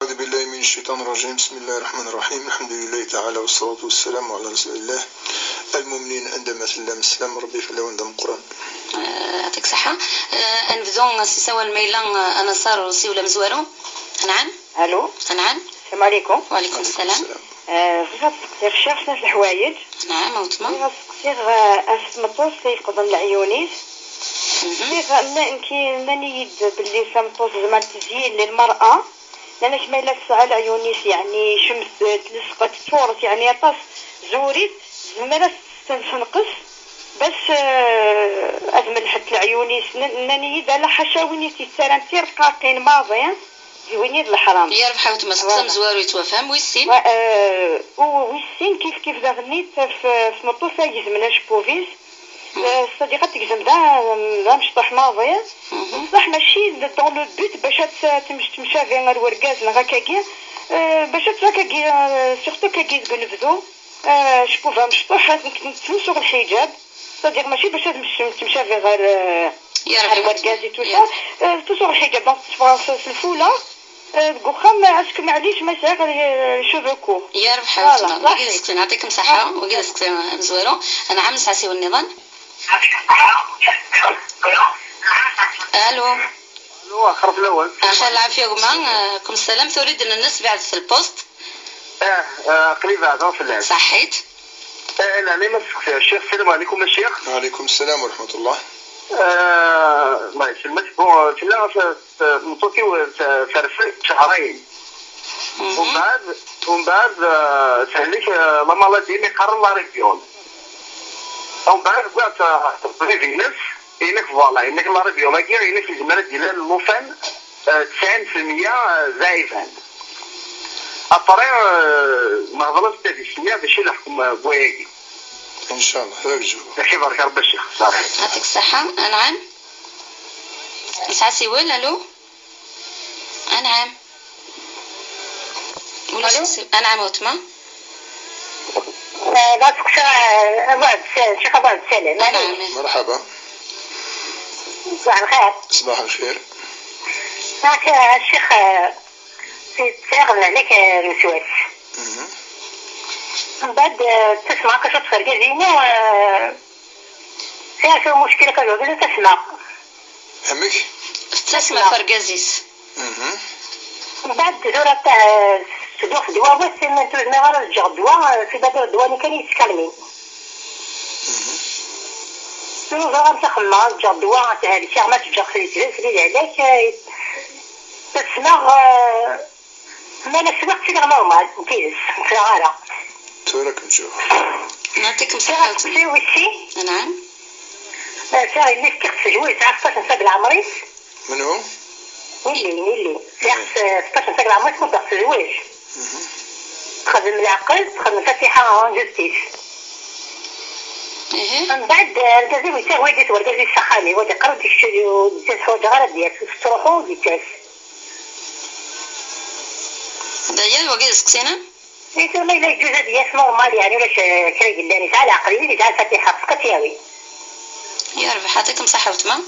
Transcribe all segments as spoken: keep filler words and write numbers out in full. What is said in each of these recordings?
أعوذ بالله من الشيطان الرجيم. بسم الله الرحمن الرحيم. الحمد لله تعالى والصلاة والسلام على رسول الله. المؤمنين عندما تلام السلام ربي فلا وند مقران. يعطيك الصحة. آه، أنبدو سيساوال ميلا، آه، أنا صار وسيولا مزوارو. نعم. الو. نعم. السلام عليكم. وعليكم السلام. آه، بغيت نسقسي الشيخ شناس الحوايج. نعم وتما. بغيت نسقسي غ-، اسمطوس يقضن العيونيس. مهم. بغيت ن-، نكي ننيد باللي سمطوس زعما تزيين للمرأة. لأن كما إلا تسعى العيونيس يعني شمس تلصقت تورث يعني طاس زوريت زمرة تنسنقص. بس آه، أزمن حتى العيونيس ن-، ننيد على حاشا وين يتيتسارن تيرقاقين ماضي. وين يد الحرام. يا ربحة وتما سقسام زوارو يتوفهم ويسين. و-، آه، ويسين كيف كيف داغنيت في، في مطوسة يزمنا شبوفيس. آه، الصديقة تجزم دا، دا مشطوح ماضي. مهم. بصح ماشي دون لو بوت باش ت-، تمش-، تمشافي غير ورقاز نغا كاكي. آه، باش ت-، كاكي، آه، سورتو كاكي تقول نبذو. آه، شبوفها مشطوح، تمسوغ الحجاب. صديق ماشي باش تمش-، تمشافي غير، آه، يا غير ربحة ورقاز وتما. تو سا. آه، تمسوغ الحجاب، دونك تسبغ في الفولا. آه، ديك واخا ما اسكو معليش ما يسعى غير شوفو كور. يا ربحة وتما. الله وكي يحفظك. سقسين، يعطيكم الصحة. وكي سقسين مزوارو. أنا عم نسعسي والنظام. ألو. الو، خرف الاول. أخي العافية وما، آه، كم السلام. تريد أن الناس بعد في البوست. اه، آه، قليبة هذا في اللعب. صحيت. آه، لا، انا ما نسقسي الشيخ. السلام عليكم الشيخ. وعليكم السلام ورحمة الله. آه، الله يسلمك. بون، كنا في، في مطوكي وفرفل شهرين. ومن بعد، ومن بعد، آه، سهلك، آه، لا مالادي مي قرر لا ريفيون. ومن بعد قعدت، آه، ريفينس، انك فوالا، انك لا ريفيون، كي انك زعما ديال اللوفان، آه، تسعين في المية زايفان. ابري، آه، ما هضرت حتى دي السمية باش نحكم بواياكي. إن شاء الله هذاك الجواب. يعطيك بارك ربي الشيخ. صافي. يعطيك الصحة. أنعم. نسعسي وين؟ ألو. أنعم. ولا ألو؟ شخصي. أنعم وتما. آه، لا تقصى، آه، أبو عبد السلام، شيخ أبو عبد السلام. أنعم. مرحبا. صباح الخير. صباح الخير. معك، آه، الشيخ، آه، سي تساغ عليك، آه، مسواس. مهم. من بعد، آه، تسمع كشوف في الجزينة، آه، فيها شو مشكلة كذا، تسمع. همك؟ تسمع فرقازيس. مهم. من بعد، زورة تاع، آه، سدوخ دواء، بس ما نتوز ما غير الجغ دواء، آه، في بدر الدواء اللي كان يتكلمين. زورة غير تخمى، الجغ دواء، تاع الشيخ ما تجغ في الجلس، اللي عليك، آه، تسمع، آه، ما نسمع في نورمال، نتيز، نسمع غيرها. تورك نشوف. يعطيكم الصحة. تسمع وشي؟ نعم. ساعي اللي كيخص جويس، عرفت باش نسى بالعمريس؟ من هو؟ ملي، ملي. يخص ستاش نسى بالعمريس كنت خص جويس. تخدم العقل، تخدم الفاتحة، جوستيس. إيه. من بعد، الكازي ويتاه ويدي تور كازي السخاني، ويدي قرب ديك الشيء، ديك الحوجة غير ديال، تروحو ديك. دايا وقيل سقسينا. إيه، ثم إلا يجوز هاد ياس نورمال، يعني، ولا ش-، كرا يقول لي، ساعة العقل، اللي ساعة الفاتحة، فقط ياوي. يا ربي، يعطيكم الصحة وتما.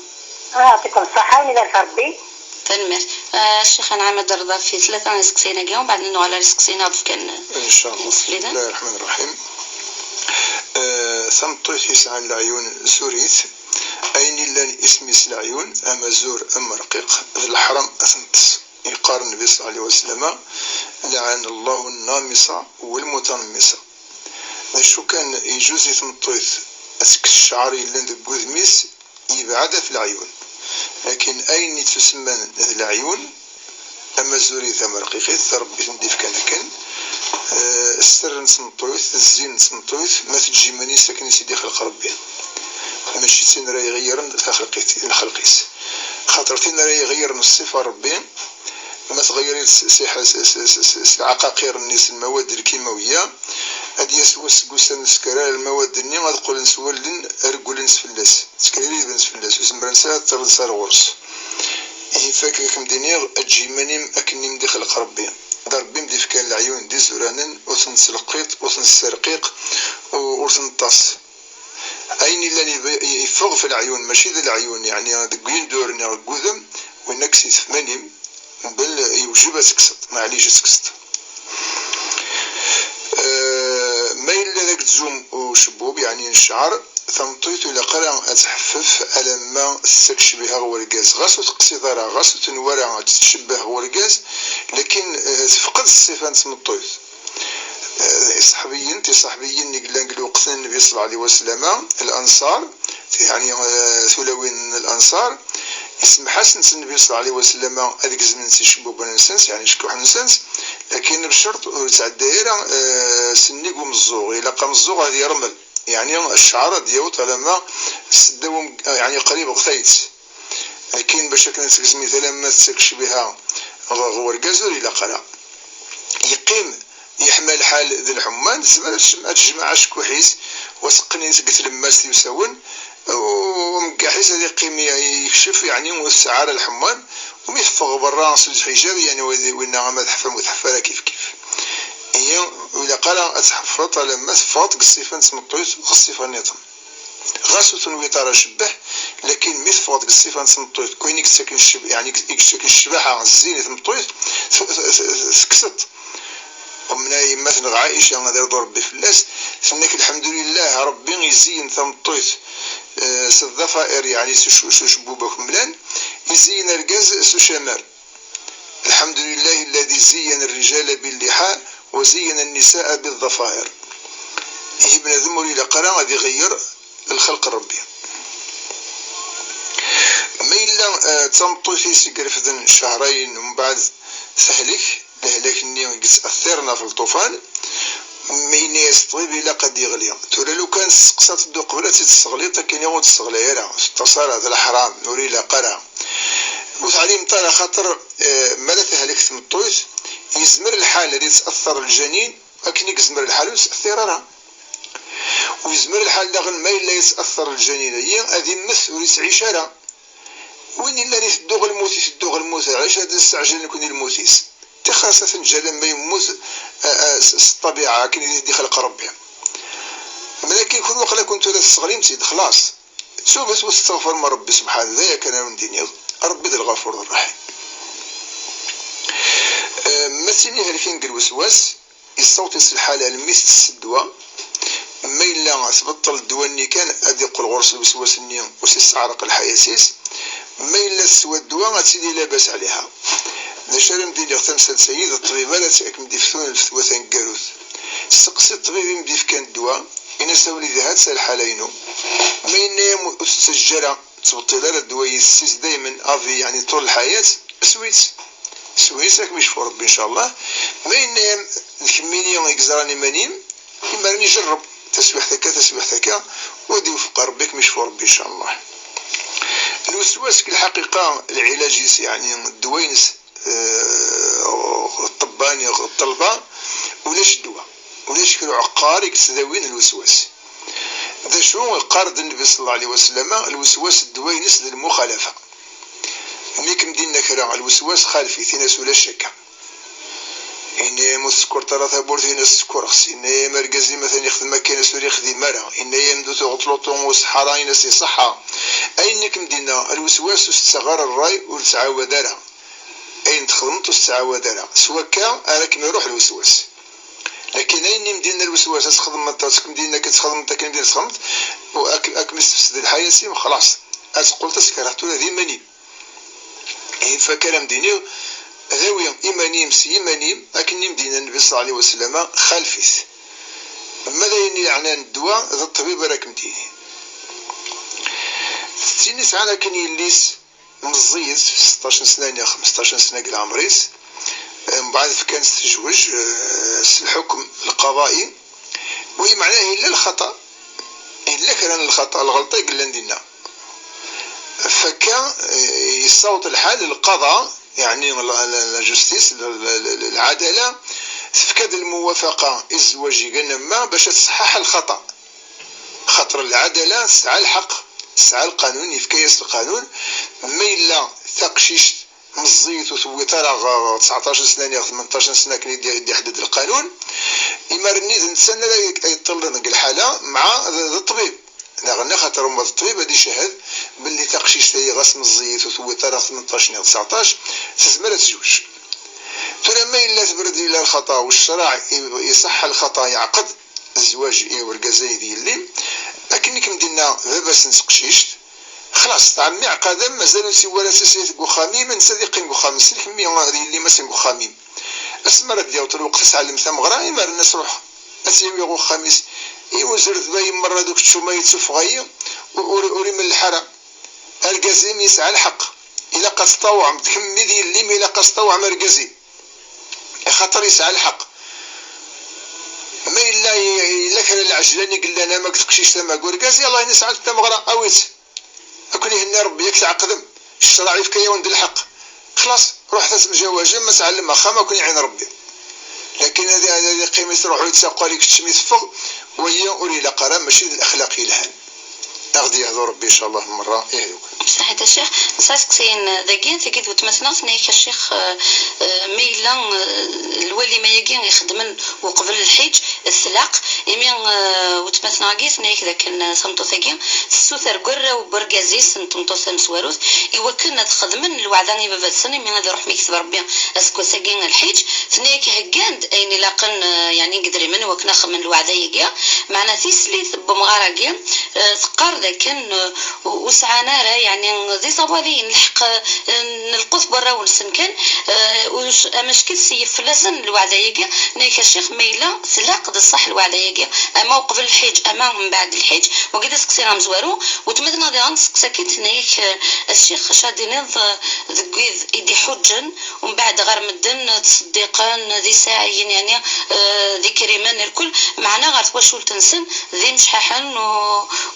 آه، يعطيكم الصحة، ومن ذلك ربي. تنمير. آه، الشيخ أنعام الرضا في ثلاثة نسقسينا اليوم، بعد ننو على سقسينا ضف كان. إن شاء الله. نسقسينا. بسم الله الرحمن الرحيم. آه، ثمطيث يسعى العيون زوريث. أين إلا اسمي سلعيون، أما زور أما رقيق، ذي الحرم أثنطس. يقال النبي صلى الله عليه وسلم: "لعن الله النامصة والمتنمصة". D acu kan, يجوز i tmeṭṭut ad tekkes ccɛer yellan deg wudem-is, yebɛed ɣef leɛyun. Lakin ayen i d-tusemman d leɛyun, ama zuri tamerqiqit, Rebbi ten-d-ifkan akken, eh, sser n tmeṭṭut, zzin n tmeṭṭut, ma teǧǧa iman-is akken i s-id-ixleq Rebbi. Mačči d tin ara iɣeyyren taxelqit, lxelq-is. Xaṭer tin ara iɣeyyren ṣṣifa n Rebbi, ma tɣeyyer-it s, s, s, s, s, s lɛaqaqir-nni, s lmawad lkimawiyya, ad d-yas wass seg wussan n usekrar, lmawad-nni ad qqlen s wallen, regglen s fell-as, ttekririben s fell-as, ur zemren s ara ad ṭṭren s ar ɣur-s. Ihi fakk, ad kem-d-iniɣ, eǧǧ iman-im akken i m-d-ixleq Rebbi. D Rebbi i m-d-ifkan leɛyun d izuranen, ur ten-nettleqqiṭ, ur ten-nesserqiq, u-, ur ten-neṭṭas. Ayen illan yeb-, yeffeɣ f leɛyun, mačči d leɛyun, yeɛni deg yinduren neɣ deg wudem, win akk s itefman-im, Bel yewjeb ad tekkseḍ, maɛlic ad tekkseḍ. Eh, ma yella d agzum ucebbub, yeɛni n ccɛer, tameṭṭut ur ilaq ara ad tḥeffef alamma tettak ccbiha ɣer urgaz. Ɣas ur teqsid ara, ɣas ur tenwi ara ad tettcebbeh ɣer urgaz, lakin, eh, tefqed ṣṣifa n tmeṭṭut. Eh, iṣeḥbiyen, tiṣeḥbiyin i yellan deg lweqt n Nnbi ṣella Llahu ɛalayhi wa sallam, Lanṣar, yeɛni, eh, tulawin n Lanṣar, isemmeḥ-asent Nnbi ṣella Llahu ɛalayhi wa sallam ad gezment icebbuben-nsent, yeɛni icekkuḥen-nsent, lakin bccerṭ ur yettɛedday ara, eh, sennig umeẓẓuɣ, ilaq ameẓẓuɣ ad yermel, yeɛni ccɛer ad d-yaweḍ alamma seddaw um-, yeɛni qrib ɣer tayet. Lakin bac akken ad tgezmit alamma tettak ccbiha ɣer, ɣer urgaz ur ilaq ara. Yeqqim yeḥma lḥal d lḥemman, tezmer ad tejm-, ad tejmeɛ acekkuḥ-is, u ad teqqen-it deg tlemmast yusawen, u ameggaḥ-is ad yeqqim yekcef, yeɛni ur tesɛi ara lḥemman, u mi teffeɣ berra s lḥijab, yeɛni wid-, winna ama teḥfa ama ur teḥfa ara kif kif. Ihi, ur ilaq ara ad tḥeffeḍ alamma teffɣeḍ deg ṣṣifa n tmeṭṭut ɣer ṣṣifa nniḍen. Ɣas ur tenwiḍ ara cebbeh, lakin mi teffɣeḍ deg ṣṣifa n tmeṭṭut, deg wayen i yettaken cceb-, yeɛni i yettaken ccbaḥa, zzin i tmeṭṭut, t-, t-, t-, tekkseḍ. Umna yemma-tneɣ Ɛica, ad irḍu Rebbi fell-as, tenna-k: "Lḥemdulillah, Rebbi izeyyen tameṭṭut, eh, s ḍḍafair, yeɛni s uc-, s ucebbub akemlan, izeyyen argaz s ucamar." الحمد لله الذي زين الرجال باللحى وزين النساء بالظفائر. Ihi bnadem ur ilaq ara ad iɣeyyer lxelq n Rebbi. Ma yella, eh, d tameṭṭut-is i irefden cehrayen, mbeɛd tehlek, lehlak-nni i yettɛettiren ɣef lṭufan, mi yenna-yas ṭṭbib ilaq ad d-yeɣli. Tura lukan testeqsaḍ-d uqbel ad tt-id-tesseɣliḍ, akken ur tt-tesseɣlay ara, teṭṭas ara, d leḥram, ur ilaq ara. Ur teɛlimeḍ ara, xaṭer, eh, mi ara tehlek tmeṭṭut, yezmer lḥal ad yettɛettir lǧanin, akken i yezmer lḥal ur yettɛettir ara. U yezmer lḥal daɣen ma yella yettɛettir lǧanin-ayi, ad immet ur yettɛic ara. Win illan iteddu ɣer lmut, iteddu ɣer lmut, ɛic ad nesteɛjel nekni lmut-is. Tixer-as ad t-neǧǧ alamma yemmut, eh, eh, s, s ṭṭabiɛa, akken i d-ixleq Rebbi. Mlakin kun waqila kun tura tesseɣlim-tt-id, xlaṣ. Tubet u testeɣfirem Rebbi subḥan, d aya kan ara wen-d-iniɣ. Rebbi d Lɣafur d Rraḥim. Eh, ma d tin ihelken deg lweswas, yessaweḍ-itt lḥal almi tettess ddwa. Ma yella tbeṭṭel ddwa-nni kan, ad iqqel ɣur-s lweswas-nni, u s-isseɛreq lḥayat-is. Ma yella teswa ddwa, ad tili labas ɛliha. D acu ara m-d-iniɣ, tamsalt-agi d ṭṭbib ara tt-, ad kem-d-iftun lfetwa taneggarut. Steqsi ṭṭbib i m-d-ifkan ddwa, in-as: "A wlidi, ha-tt-a lḥala-inu." Ma yenna-yam: "Ur tettaǧǧa ara, ur tettbeṭṭil ara ddwa-yi, tessis daymen avi, yeɛni ṭul lḥayat, swi-tt." Swi-tt, ad kem-icfu Rebbi, ncallah. Ma yenna-yam: "D kemmini i yeẓran iman-im", imaren ijerreb taswiḥt akka, taswiḥt akka, u ad iwefeq Rebbi, ad kem-icfu Rebbi, ncallah. Lweswas, deg lḥaqiqa, lɛilaǧ-is, yeɛni ddwa-ines, eh, ṭṭebba neɣ ṭṭelba, ulac ddwa. Ulac kra uɛeqqar i yettdawin lweswas. D acu yeqqar-d Nnbi ṣella Llahu ɛalayhi wa sallam? Lweswas ddwa-ines d lmuxalafa. Mi kem-d-inna kra, lweswas xalef-it, in-as ulac akka. Yenna-yam ur tsekkurt ara tawwurt, in-as sekkureɣ-tt. Yenna-yam argaz-im atan ixdem akka, in-as ur ixdim ara. Yenna-yam d tuɣeḍ luṭu u ṣṣḥara, in-as iṣeḥḥa. Ayen i kem-d-inna, lweswas ur s-ttaɣ ara ṛṛay, ur ttɛawad ara. Ayen txedmeḍ ur s-ttɛawad ara. S wakka ara kem-iruḥ lweswas. Lakin ayen i m-d-inna lweswas, ad txedmeḍ, ad kem-d-inna akka txedmeḍ, akken i m-d-inna txedmeḍ, u ak-, ad kem-issefsed lḥayat-im, xlaṣ. Ad teqqleḍ ad tkerheḍ tura d iman-im. Ihi fakk ara m-d-iniɣ, dawi iman-im s yiman-im, akken i m-d-yenna Nnbi ṣella Llahu ɛalayhi wa sallam, xalef-it. Ma d ayen yeɛnan ddwa, d ṭṭbib ara kem-d-yini. D tin i sɛan akken yelli-s, meẓẓiyet, seṭṭac n sna neɣ xmesṭac n sna deg leɛmer-is, mbeɛd fkan-tt tejwej, eh, s lḥukm lqaḍa'i, wa yeɛni yella lxaṭa, yella kra n lxaṭa, lɣelṭa i yellan dinna. Fakka, eh, yessaweḍ lḥal, lqaḍa, yeɛni la, la, la justice, la, la, la, la, lɛadala, tefka-d lmuwafaqa i zzwaǧ igan, ama bac ad tṣeḥḥaḥ lxaṭa. Xaṭer lɛadala tesɛa lḥeqq, tesɛa lqanun, yefka-yas lqanun. Ma yella taqcict meẓẓiyet ur tewwiḍ ara ɣer tseɛṭac n sna neɣ tmenṭac n sna akken i d-, i d-iḥedded lqanun, imar-nni d netta ara yeṭṭillen deg lḥala, mɛa d, d ṭṭbib. Daɣen, axaṭer uma d ṭṭbib ad icehhed belli taqcict-agi ɣas meẓẓiyet ur tewwiḍ ara tmenṭac neɣ tseɛṭac, tezmer ad tezweǧ. Tura ma yella tebred, yella lxaṭa, u ccṛeɛ i-, iṣeḥḥa lxaṭa, yeɛqed zzwaǧ i urgaz-a d yelli, akken i kem-d-inna baba-s n teqcict, xlaṣ, tɛemmi iɛqaden, mazal ur tewwi ara tasayt deg uxxam-im, netta ad yeqqim deg uxxam-is, kemmi d yelli-m aten deg uxxam-im. Asmi ara d-yaweḍ lweqt ad tɛellem tameɣra, imaren-as ruḥ ad tt-yawi ɣer uxxam-is. I uzreb-ayi merra d ukeččum-ayi d tuffɣa-yi, ur, ur, ur imelleḥ ara. Argaz-im yesɛa lḥeqq. Ilaq ad tṭawɛem, d kemmi d yelli-m ilaq ad tṭawɛem argaz-im. Axaṭer yesɛa lḥeqq. Ma yella, yella kra n lɛejlan i yellan ama deg teqcict ama deg urgaz, yalla, ayen yesɛan tameɣra, awi-tt. Ad ken-ihenni Rebbi, yak tɛeqdem. Ccṛeɛ yefka-yawen-d lḥeqq. Xlaṣ, ruḥet ad temjawajem, ma tɛellem axxam, ad ken-iɛin Rebbi. Lakin ad, ad, ad yeqqim i truḥ, ur yettaqal, ikeččem, iteffeɣ, wagi ur ilaq ara, mačči d lexlaq yelhan. Ad ɣ-d-yehdu Rebbi, ncallah, merra, ihi. Saḥit a Ccix, nesɛa iseqsiyen dagi, tagi d weltma-tneɣ, tenna-yak a Ccix, eh, eh, ma yella, eh, lwalima-agi ixeddmen uqbel lḥiǧ, tlaq, imi, eh, weltma-tneɣ-agi, tenna-yak dakken, eh, tameṭṭut-agi tessuter deg warraw n urgaz-is n tmeṭṭut tamezwarut, i wakken ad xedmen lweɛda i baba-tsen, imi ad iruḥ mi yekteb Rebbi aseggas-agi lḥiǧ, tenna-yak heggan-d ayen ilaqen, eh, yeɛni deg idrimen, i wakken ad xedmen lweɛda-agi, meɛna tislit n wemɣar-agi, eh, teqqar dakken, eh, ur, ur sɛan ara, yeɛni, d iẓawaliyen, lḥeqq, eh, n lqut n warraw-nsen kan, eh, ur s-, amack-it s yif fell-asen lweɛda-agi, tenna-yak a Ccix, ma yella tlaq d ṣṣeḥ lweɛda-agi, ama uqbel lḥiǧ, ama mbeɛd lḥiǧ, wagi d aseqsi amezwaru, weltma-tneɣ diɣen testeqsa-k-id, tenna-yak, eh, a Ccix, acu ad d-tiniḍ, eh, deg wid i d-iḥuǧǧen, umbeɛd ɣer medden, eh, ttṣeddiqen, d isaɛiyen, yeɛni, eh, d ikrimen, irkul, meɛna ɣer twacult-nsen, d imecḥaḥen u,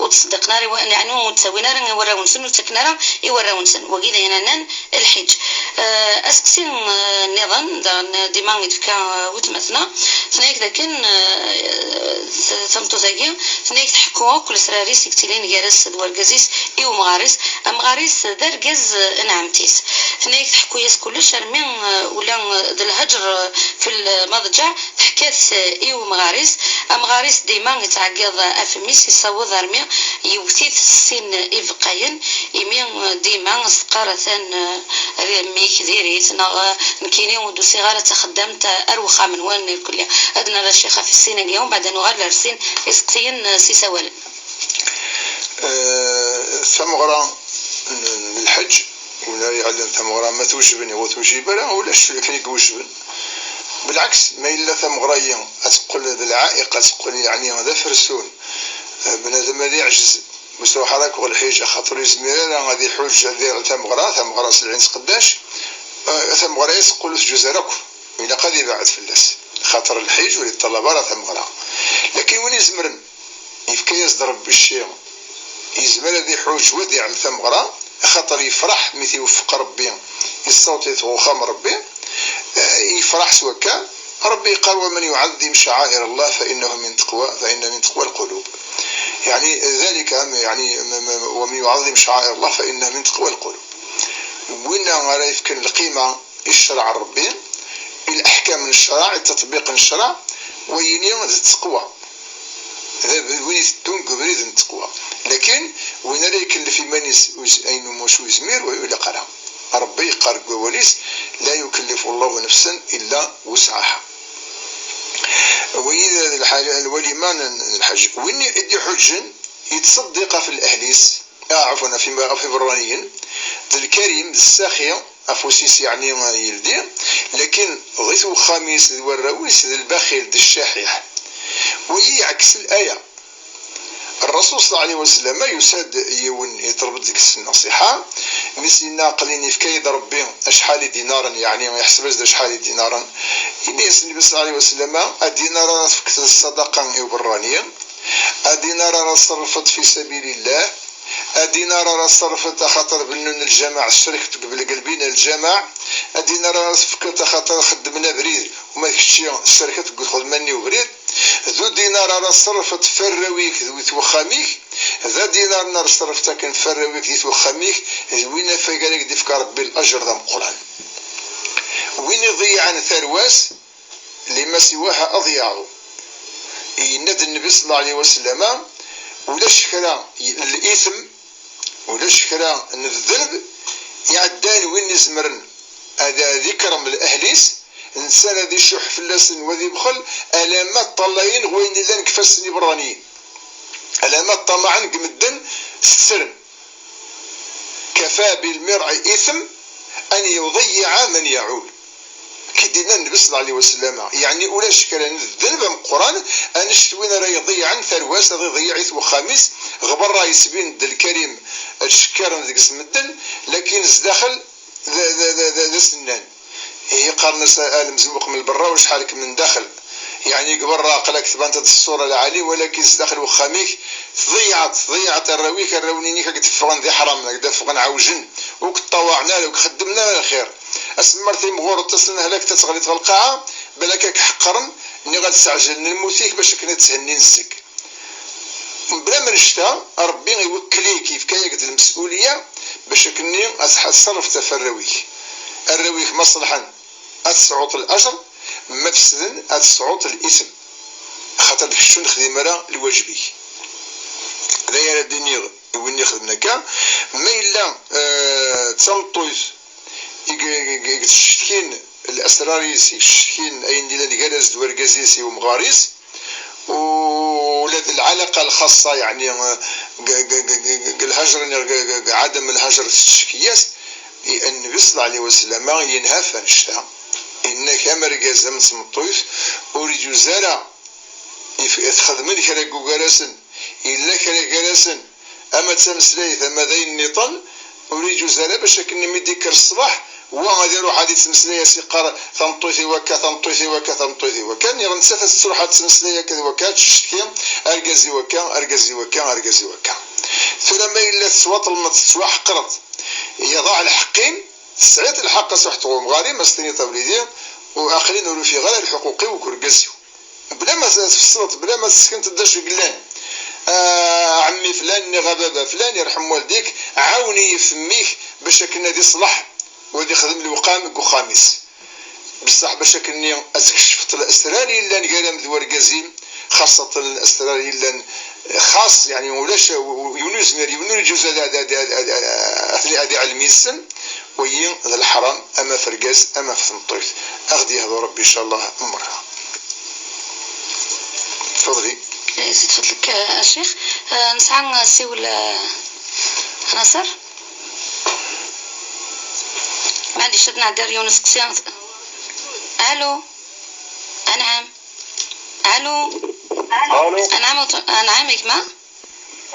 ur ttṣeddiqen ara i wa-, yeɛni ur ttawin ara i warraw-nsen, ur ttaken ara i warraw-nsen. Wagi d ayen nnan lḥiǧ. Eh, aseqsi, eh, nniḍen, daɣen dima i d-tefka, eh, weltma-tneɣ, tenna-yak dakken, eh, t-, tameṭṭut-agi, tenna-yak tḥekku akk lesrar-is i yettilin gar-as d wergaz-is i umɣar-is. Amɣar-is d argaz, eh, n ɛemti-s. Tenna-yak tḥekku-yas kullec armi, eh, ula, eh, d lhejr, eh, fi lmaḍǧeɛ, teḥka-t, eh, i umɣar-is. Amɣar-is dima yettɛeggiḍ afem-is, yessaweḍ armi yewwet-it s sin ibeqqayen, imi, eh, dima s-teqqar atan, eh, mmi-k diri-t, neɣ, eh, nekkini ur d-usiɣ ara d taxeddamt ar wexxam-nwen irkelli. Ad nerr a Ccix ɣef sin-agi, umbeɛd ad nuɣal ar sin iseqsiyen, eh, s isawalen. Eh, tameɣra n, n lḥeǧ, win ara iɛellen tameɣra ma tewjeb neɣ ur tewjib ara, ulac akken i iwejben. Belɛeks, ma yella tameɣra-yi ad teqqel d lɛaiq, ad teqqel, yeɛni, d afersun, eh, bnadem ad iɛjez, ur s-ruḥ ara akk ɣer lḥiǧ, axaṭer ur yezmir ara ad iḥuǧ, ad iɛel tameɣra, tameɣra s lɛin tqeddac, eh, tameɣra-is teqqel ur tǧuz ara akk. Ilaq ad ibeɛɛed fell-as, axaṭer lḥiǧ ur iṭṭalab ara tameɣra. Lakin win izemren, yefka-yas-d Rebbi cci, yezmer ad iḥuǧ u ad iɛel tameɣra, axaṭer yefreḥ mi t-iweffeq Rebbi, yessaweḍ-it ɣer uxxam n Rebbi, eh, yefreḥ s wakka. Rebbi yeqqar: ومن يعظم شعائر الله فإنه من تقوى، فإن من تقوى القلوب. يعني ذلك، يعني، م-، م-، ومن يعظم شعائر الله فإنه من تقوى القلوب. Winna ara yefken lqima i ccreɛ n Rebbi, i leḥkam n ccreɛ, i ttaṭbiq n ccreɛ, wayini d tteqwa. D ab-, win iteddun deg ubrid n tteqwa. Lakin win ara ikellef iman-is uz-, ayen umi ur yezmir, ur ilaq ara. Rebbi yeqqar deg wawal-is: لا يكلف الله نفسا إلا وسعها. Wagi d lḥal, lwalima n, n lḥaǧ. Win i d-iḥuǧǧen, yettṣeddiq ɣef lehl-is, ah, ɛafwan, ɣef yim-, ɣef iberraniyen, d lkarim, d ssaxi, afus-is yeɛni yeldi, lakin ɣit wexxam-is d warraw-is d lbaxil d ccaḥiḥ. Wagi yeɛkes laya. Rrasul ṣalla Llahu ɛalayhi wa sallam yusa-d yiwen, yeṭleb-d deg-s nnṣiḥa, mi s-yenna: aql-in yefka-yi-d Rebbi acḥal idinaren, yeɛni iḥseb-as-d acḥal idinaren. Yenna-yas Nnbi ṣalla Llahu ɛalayhi wa sallam: adinar ara tefkeḍ d ṣṣadaqa i uberrani, adinar ara tṣerrfeḍ fi sabilillah, adinar ara tṣerrfeḍ axaṭer bennun lǧameɛ, tcerkeḍ deg lbina n lǧameɛ, adinar ara tefkeḍ axaṭer xeddmen abrid, uma d kečči tcerkeḍ deg lxedma-nni ubrid, d udinar ara tṣerrfeḍ f warraw-ik d wit wexxam-ik, d adinar ara tṣerrfeḍ akken f warraw-ik d wit wexxam-ik, d win afag ara k-d-ifk Rebbi lajer d ameqqran. Win iḍeyyɛen tarwa-s, lima siwaha ad yaɛḍu. Yenna-d Nnbi ṣalla Llahu ɛalayhi wa sallam: Ulac kra n l'ithm, ulac kra n ddenb iɛeddan win izemren ad, ad ikrem lehl-is, nsan ad icuḥ fell-asen, wa ad ibxel, alamma ṭṭalayen ɣ wayen illan deg ifassen iberraniyen, alamma ṭṭamaɛen deg medden, ssern. Kafa bil mir'i ithm an yuḍeyyi'a man yaɛul. Ki d-yenna Nnbi ṣella Llahu ɛalayhi wa sallam, yeɛni ulac kra n ddenb ameqqran anect win ara iḍeyyɛen tarwa-s, ad iḍeyyeɛ-it wexxam-is, ɣer berra yesbin-d lkarim, ttcekkaren deg-s medden, lakin zdaxel d, d, d, d, d asennan. Ihi qqaren-as a lemzewweq m lberra, wacḥal-k mendaxel. Yeɛni deg berra aql-ak tbant-d ṣṣura lɛali, walakin zdaxel wexxam-ik tḍeyyɛeḍ, tḍeyyɛeḍ arraw-ik, arraw-nni-inek ad k-d-ffɣen d iḥramen, ad k-d-ffɣen ɛewjen, ur k-ṭṭawaɛen ara, ur k-xeddmen ara lxir. Asemmer timɣureḍ tasenhalakt ad teɣliḍ ɣer lqaɛa, balak ad k-ḥeqqren, niɣ ad sɛejlen lmut-ik bac akken ad thennin zzek. Mebla ma annect-a, Ṛebbi iwekkel-ik, yefka-yak-d lmes'uliya bac akken-nni ad tḥ-, ad tṣerrfeḍ ɣef arraw-ik. Arraw-ik ma ṣelḥen, ad tesɛuḍ lajer, ma fesden, ad tesɛuḍ lithm. Axaṭer d kečč ur nexdim ara lwaǧeb-ik. D aya ara d-iniɣ i win ixedmen akka. Ma yella, eh, d tameṭṭut i, i, i, i yettcetkin lesrar-is, i yettcetkin ayen d-illan gar-as d wergaz-is i umɣar-is, ula d lɛalaqa lxaṣṣa, yeɛni, g-, g-, g-, g-, g-, lhajr, neɣ g-, g-, g-, ɛadam lhajr tettcekki-yas, i-, Nnbi ṣella Llahu ɛalayhi wa sallam yenha ɣef annect-a. Yenna-k am argaz am tmeṭṭut, ur iǧuz ara if-, txedmen kra n ugar-asen, yella kra gar-asen, ama d tameslayt, ama d ayen nniḍen, ur iǧuz ara bac akken mi d-ikker ṣṣbeḥ, wa ad iruḥ ad ittmeslay, ad s-iqqar tameṭṭut-iw akka, tameṭṭut-iw akka, tameṭṭut-iw akka, niɣ nettat ad tettruḥ ad tettmeslay akka d wakka, ad tcetki, argaz-iw akka, argaz-iw akka, argaz-iw akka. Tura ma yella tettwaṭelmeḍ, tettwaḥeqreḍ, iḍaɛ lḥeqq-im, tesɛiḍ lḥeqq a s-ruḥeḍ ɣer umɣar-im, a s-tiniḍ a wlidi, u aql-in ur ufiɣ ara lḥuquq-iw deg urgaz-iw. Bla ma tfeṣleḍ, bla ma tessekneḍ d acu yellan. A ɛemmi flan, niɣ a baba flan, irḥem waldik, ɛawen-iyi f mmi-k bac akken ad iṣleḥ u ad ixdem lewqam deg uxxam-is. Bessaḥ bac akken-nni ad tkecfeḍ lesrar yellan gar-am d wergaz-im, xaṣṣatan lesrar yellan xaṣ, yeɛni ulac, yiwen ur yezmir, yiwen ur iǧuz ad, ad, ad, ad, ad, ad, ad iɛlem yes-sen, wagi d leḥram, ama f rgaz, ama f tmeṭṭut. Ad ɣ-d-yehdu Rebbi, ncallah, merra. Tfeḍli. Zid fadlek, a Ccix. Eh, nesɛa asiwel, eh, Naṣer. Maɛlic, ad nɛeddi ar yiwen usteqsi. Alo. Anɛam. Alo. Alo. Anɛam, anɛam, a gma.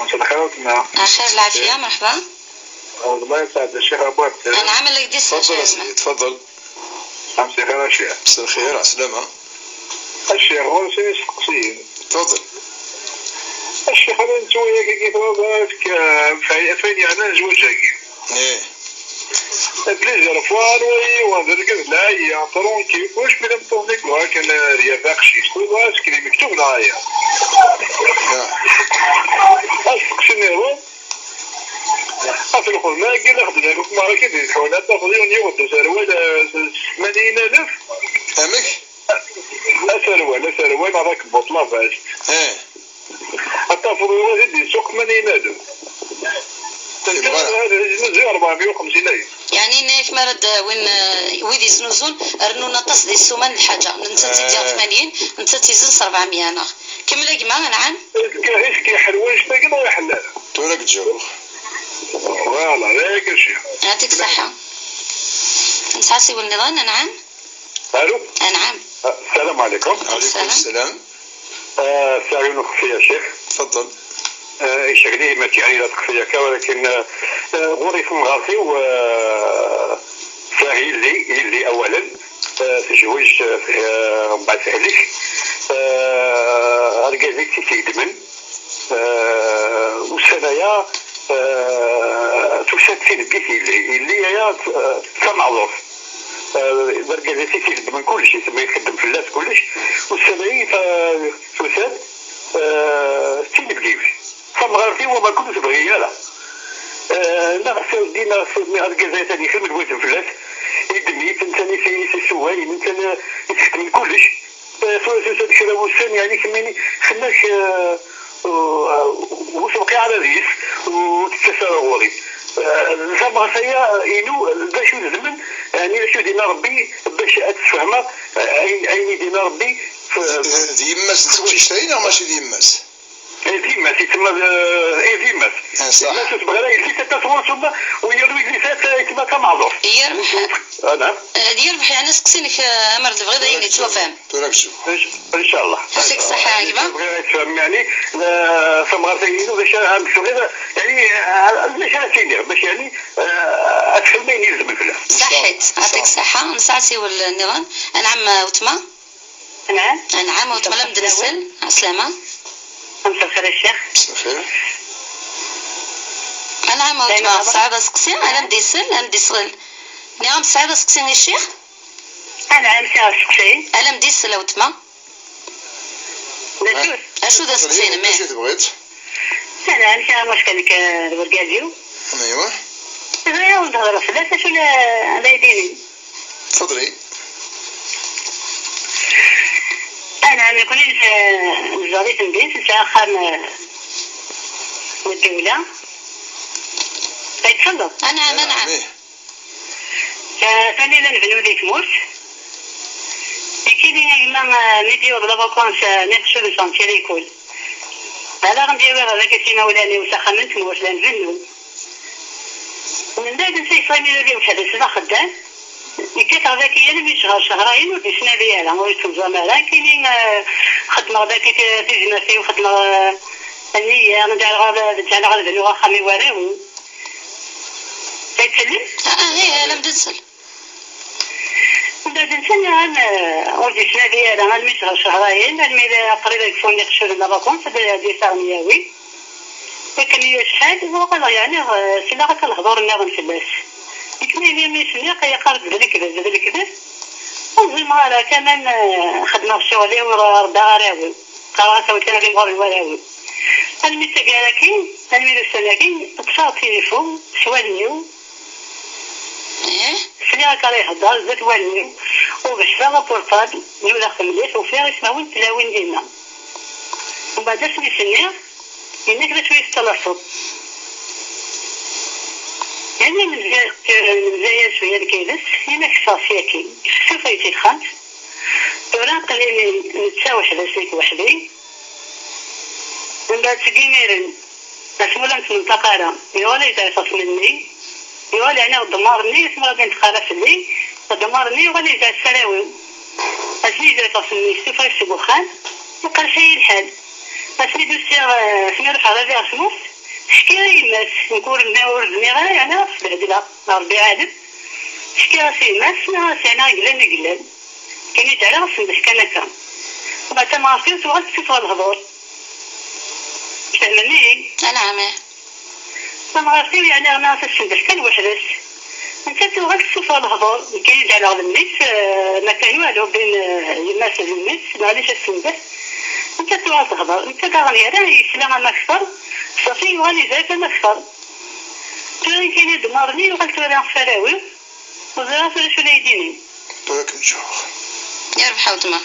مساء الخير وتما. Axir, lɛafiya, merḥba. الله يسعد الشيخ أبو عبد السلام. Anɛam, la k-d-isseḥcam. تفضل يا سيدي، تفضل. مساء الخير يا شيخ. مساء الخير، عسلامة. الشيخ، غير شي نسقسي. تفضل. الشيخ، أنا نتويا كي كي تهضر في، في، فين يعني الزواج هاكي. إيه. Plusieurs fois نوي وهذا القبل لا هي ترونكي واش بلا مطولي كوا كان ريا باقشي تقول واش كلي مكتوب لا هي. اسقسيني هو. اصل خذ ما قال لك خذ لك ما راكي دير حول هذا خذ يوني وخذ سروال ثمانين ألف. امك؟ اسروال اسروال هذاك بوط لا فاش. ايه. Ata fḍiwa di d-yessuq ثمانين ألف. Tebɣa. Hadi yeznuzu أربعمية وخمسين ألف. Yeɛni, yenna-yak mi ara d-awin, eh, wid yeznuzun, rennun aṭas di ssuma n lḥaǧa. Nettat i d-yaɣ ثمانين, nettat izen s أربعمية, neɣ? Kemmel a gma, anɛam. Iski, iski ḥelwa anect-agi neɣ iḥellal? Tura ad k-ǧǧeɣ. Voilà, d aya kan. Yeɛṭik ṣṣeḥḥa. Nesɛa asiwel nniḍen, anɛam. Alo. Anɛam. السلام عليكم. عليكم السلام. السلام. آه، سعيد خفي يا شيخ. تفضل. آه، يشغلي ما تعيد خفي كا، ولكن، آه، آه، غوري في مغارتي و، آه، فيها يلي، يلي أولا، آه، تزوج، آه، من بعد أهلك، آه، أرقازي تيتيدمن. آه، والسنايا، آه، تسد في البيت اللي، اللي هي، آه، تنعرف. آه، بركة تيتيدمن كلشي، تما يخدم في الناس كلش. والسنايا ف-، تسد، آه، تينبليف. فمغارتي وما كنت تبغي يالا. آه، نغسل دينا في الجزائر ثاني خير من بغيت فلاس. يدميت، انت ثاني في، في السواين، انت ثاني يتحكم كلش. آه، سواء، سواء، سواء كذا والسن، يعني، كميني، خلاك، آه، ur tewqiɛ ara deg-s, ur tettas ara ɣur-i. Tameɣra-ya inu, d acu i d zzman, ɛni d acu i d-yenna Rebbi bac ad tfehmeḍ ayen, ayen i d-yenna Rebbi? D yemma-s n teqcict-ayi neɣ mačči d yemma-s? D yemma-s, yettma d, eh, d yemma-s. Yemma-s ur tebɣi ara yelli-s ad tas ɣur-s, win yernu yelli-s ad yettma d tameɛḍurt. Yerbeḥ. Ah, naɛam. Eh, d yerbeḥ, yeɛni aseqsi-inek, eh, amer tebɣiḍ ayen yettwafhem. Tura kečč. Incallah. Yɛṭik ṣṣeḥḥa a gma. Bɣiɣ ad tfehmem, yeɛni, eh, tamɣart-agi, d acu ara m-tebɣiḍ, yeɛni, eh, d acu ara s-iniɣ, bac, yeɛni, eh, ad txedmem ayen ilezmen fell-am. Ṣaḥḥit, yɛṭik ṣṣeḥḥa. Nesɛa asiwel nniḍen. Anɛam, eh, weltma. Anɛam. Anɛam, weltma, la m-d-nsel. Ɛeslama. مساء الخير يا شيخ. مساء الخير. Anɛam, weltma, tesɛiḍ aseqsi? Ala m-d-isel, ala m-d-isel. Nniɣ-am tesɛiḍ aseqsi i ccix? Anɛam, sɛiɣ aseqsi. Ala m-d-isel a weltma. D acu? Acu d aseqsi-inem? D acu tebɣiḍ? Anɛam, sɛiɣ amucka nekk d wergaz-iw. Aywa. Bɣiɣ ad wen-d-hedreɣ fell-as, acu la, la yi-d-inin? تفضلي. Anɛam, nekkni nezdeɣ di temdint, nesɛa axxam, eh, n ddewla. Ay tselleḍ? Anɛam, anɛam. Eh, tani la nbennu di tmurt. Nekkini a gma, eh, mi d-yiweḍ la vacances, eh, n iqcuden sɣen tirikul. Ala ɣ-d-yawi ɣer dagi s imawlan-iw s axxam n tmurt, la nbennu. Mbeɛd netta yesɣimi baba-iw weḥd-s d axeddam. Nekkateɣ dagi almi cehṛ cehṛayen ur d-yettnadi ara, ur yettenẓam ara. Nekkini, eh, xeddmeɣ dagi ti-, tizmert-iw, xeddmeɣ, eh, nniya, ǧeɛleɣ ad, ǧeɛleɣ ad bnuɣ axxam i warraw-iw. Ad tellem? Ah, ah, ih, la m-d-nsel. Mbeɛd netta nniɣ-am, eh, ur d-yettnadi ara, almi cehṛ cehṛayen, almi d qrib ad kfun iqecculen n la vacances, ad, ad d-yas ad ɣ-ten-yawi. Akken i acḥal, uɣaleɣ yeɛni, eh, sliɣ akka lehdur nniḍen fell-as. Nekk ma yella mi s-nniɣ, yeqqar-d d lekdeb, d lekdeb. Ur ẓimeɣ ara, kaman, eh, xeddmeɣ ccɣel-iw, rebbaɣ arraw-iw. Qqareɣ-as awal kan ad imɣur n warraw-iw. Almi d taggara-agi, almi d ussan-agi, ṭṭfeɣ tilifu s wallen-iw. Ih? Sliɣ akka ara ihedder zdat wallen-iw, u becleɣ apurṭabl, nudaɣ-t mliḥ, ufiɣ ismawen n tlawin dinna. Mbeɛd asmi s-nniɣ, yenna-k d acu i tettalaseḍ? Yerna nemza-, nemza-yas cwiya nekk yid-s, yenna-k ffeɣ syaki. Yessufay-tt i texxamt. Tura aql-i netta weḥd-s nekk weḥd-i. Mbeɛd seg imiren, asmi ur la nettmenṭaq ara, yuɣal yezɛef ɣef memmi, yuɣal yeɛni ɣer ddmar-nni, asmi ur la d-yenṭeq ara fell-i, ɣer ddmar-nni yuɣal yezɛef s arraw-iw. Asmi yezɛef ɣef memmi, yessufeɣ-it seg uxxam, iqerḥ-iyi lḥal. Asmi d-usiɣ, eh, asmi ruḥeɣ radiɣ ɣer tmurt, ḥkiɣ i yemma-s, nekk ur, ur zmireɣ ara, yeɛni ad sbehdleɣ, Rebbi ɛalem. Ḥkiɣ-as i yemma-s, nniɣ-as yeɛni i yellan, i yellan. Kan i d-ɛriɣ assendeḥ kan akka. Mbeɛd tamɣart-iw tuɣal tessufeɣ lehdur. Tfehmem-iyi? Anɛam, ih. Tamɣart-iw, yeɛni, rniɣ-as assendeḥ kan weḥd-s. Nettat tuɣal tessufeɣ lehdur. Nekk i d-ɛriɣ d mmi-s, eh, ma kan walu, bin, eh, yemma-s d mmi-s, neɣli-s assendeḥ. Nettat tuɣal tehder. Nettat daɣen yerra yesla am akter, ṣafi yuɣal izɛef am akter. Tura nekkini ddmar-nni yuɣal tura f arraw-iw. Ur ẓriɣ ara d acu la yi-d-inin. Tura ad kem-ǧǧeɣ. Yerbeḥ a weltma.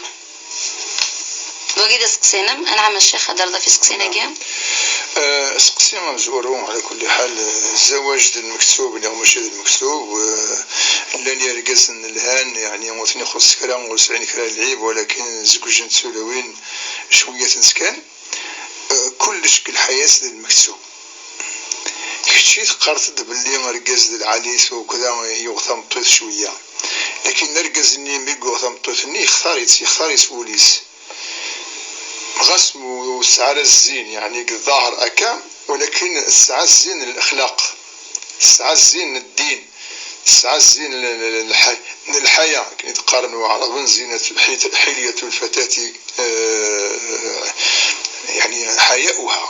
Wagi d aseqsi-inem. Anɛam a ccix, ad d-terreḍ ɣef iseqsiyen-agi? Eh, aseqsi amezwaru, ɛla kulli ḥal, eh, zzawaj d lmektub neɣ mačči d lmektub, eh, llan yergazen lhan, yeɛni ur ten-ixuṣṣ kra, ur sɛin kra n lɛib, walakin zewǧen d tulawin cwiya-tent kan. Eh, kullec deg lḥayat d lmektub. Kečči teqqareḍ-d belli argaz d lɛali-t u kda yuɣ tameṭṭut cwiya. Lakin argaz-nni mi yuɣ tameṭṭut-nni, yextar-itt, yextar-itt wul-is. Ɣas ur tesɛi ara zzin, yeɛni deg ḍḍaher akka, walakin tesɛa zzin n lexlaq. Tesɛa zzin n ddin, tesɛa zzin n, n, n lḥay-, n lḥaya, akken i d-qqaren Waɛraben, زينة الح-، حلية الفتاة, eh, يعني حياؤها.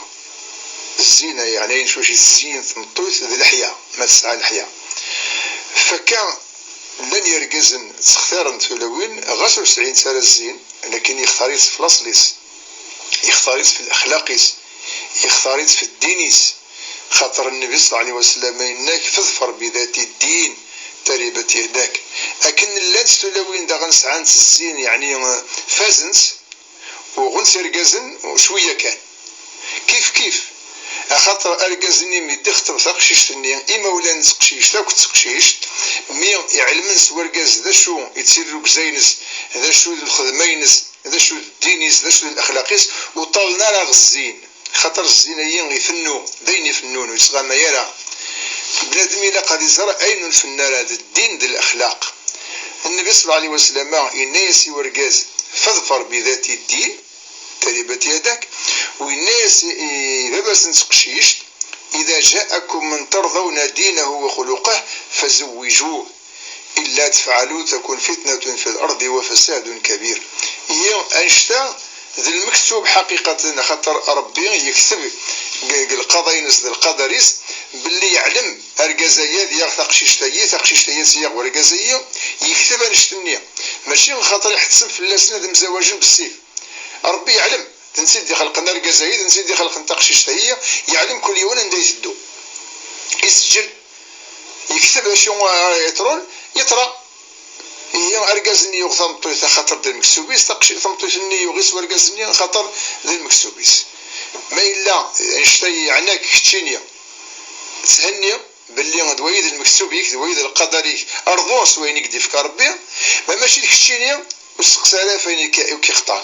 Zzina, yeɛni ayen s wacu i tezyin tmeṭṭut d leḥya, ma tesɛa leḥya. Fakka llan yergazen ttextiren tulawin, ɣas ur sɛint ara zzin, lakin yextar-itt f laṣel-is, yextar-itt f lexlaq-is, yextar-itt f ddin-is. Xaṭer Nnbi صلى الله عليه وسلم yenna-k: "فاظفر بذات الدين تربت يداك". Akken llant tulawin daɣen sɛant zzin, yeɛni, eh, fazent, uɣent irgazen cwiya kan. kif kif. Axaṭer argaz-nni mi d-ixṭeb taqcict-nni, imawlan n teqcict akk d teqcict, mi iɛelmen s urgaz d acu i d tirrugza-ines, d acu d lxedma-ines, d acu d ddin-is, d acu d lexlaq-is, ur ṭṭalen ara ɣer zzin. Xaṭer zzin-ayi ifennu, d ayen ifennun, ur yettɣamay ara. Bnadem ilaq ad iẓer ayen ur nfennu ara, d ddin d lexlaq. Nnbi صلى الله عليه وسلم yenna-yas i urgaz: فاظفر بذات الدين تربت يداك. ويناس باباس نسقشيشت: إذا جاءكم من ترضون دينه وخلقه فزوجوه، إلا تفعلوا تكن فتنة في الأرض وفساد كبير. هي أنشتا ذا المكتوب حقيقة، خاطر ربي يكتب ق-، القضاء ينس ذا القدر يس، باللي يعلم أرقازيا ذي تقشيشتايي، تقشيشتايي سياق ورقازيا، يكتب أنشتني. ماشي خاطر يحتسب في اللسنة ذا مزواجين بالسيف. ربي يعلم، تنسيد يخلق النار قزايد، تنسيد يخلق انت قشيشت هي، يعلم كل يوم عنده يسدو. يسجل، يكتب شو يطرون، يطرى. هي أرقاز إني يغ ثمطويت خاطر ذا المكسوبيس، تقشي ثمطويت إني يغيس وأرقاز إني خاطر ذا المكسوبيس. ما إلا أنشتي عناك كتشيني، تهني باللي هاد ويد المكتوب يك، ويد القدر يك، أرضوس وين يقدي فيك ربي، ما ماشي ديك الشينية، وسقسى على فين يك-، يك يخطان.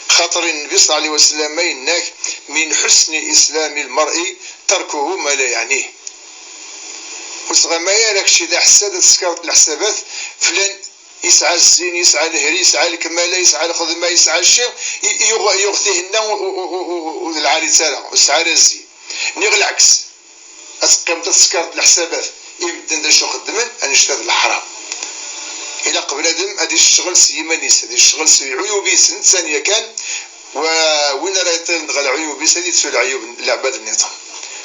خاطر النبي صلى الله عليه وسلم ما يناك: من حسن إسلام المرء تركه ما لا يعنيه. وصغى ما يالك شي ذا حساد تسكرت الحسابات، فلان يسعى الزين، يسعى الهري، يسعى الكمالة، يسعى الخدمة، يسعى الشيء، ي-، يغ-، يغتيهن و-، و-، و-، و-، و-، العالي تالا، ويسعى الزين. نيغ العكس. أتقيم تسكرت الحسابات، يمدن ذا شو خدمن، أن يشتغل الحرام. إلا قبل آدم، هذه الشغل سيمانيس، هذه الشغل سي عيوبيس، ثانية كان، ووين راه يطير دغ العيوبيس، هذه تسوي العيوب العباد النظام.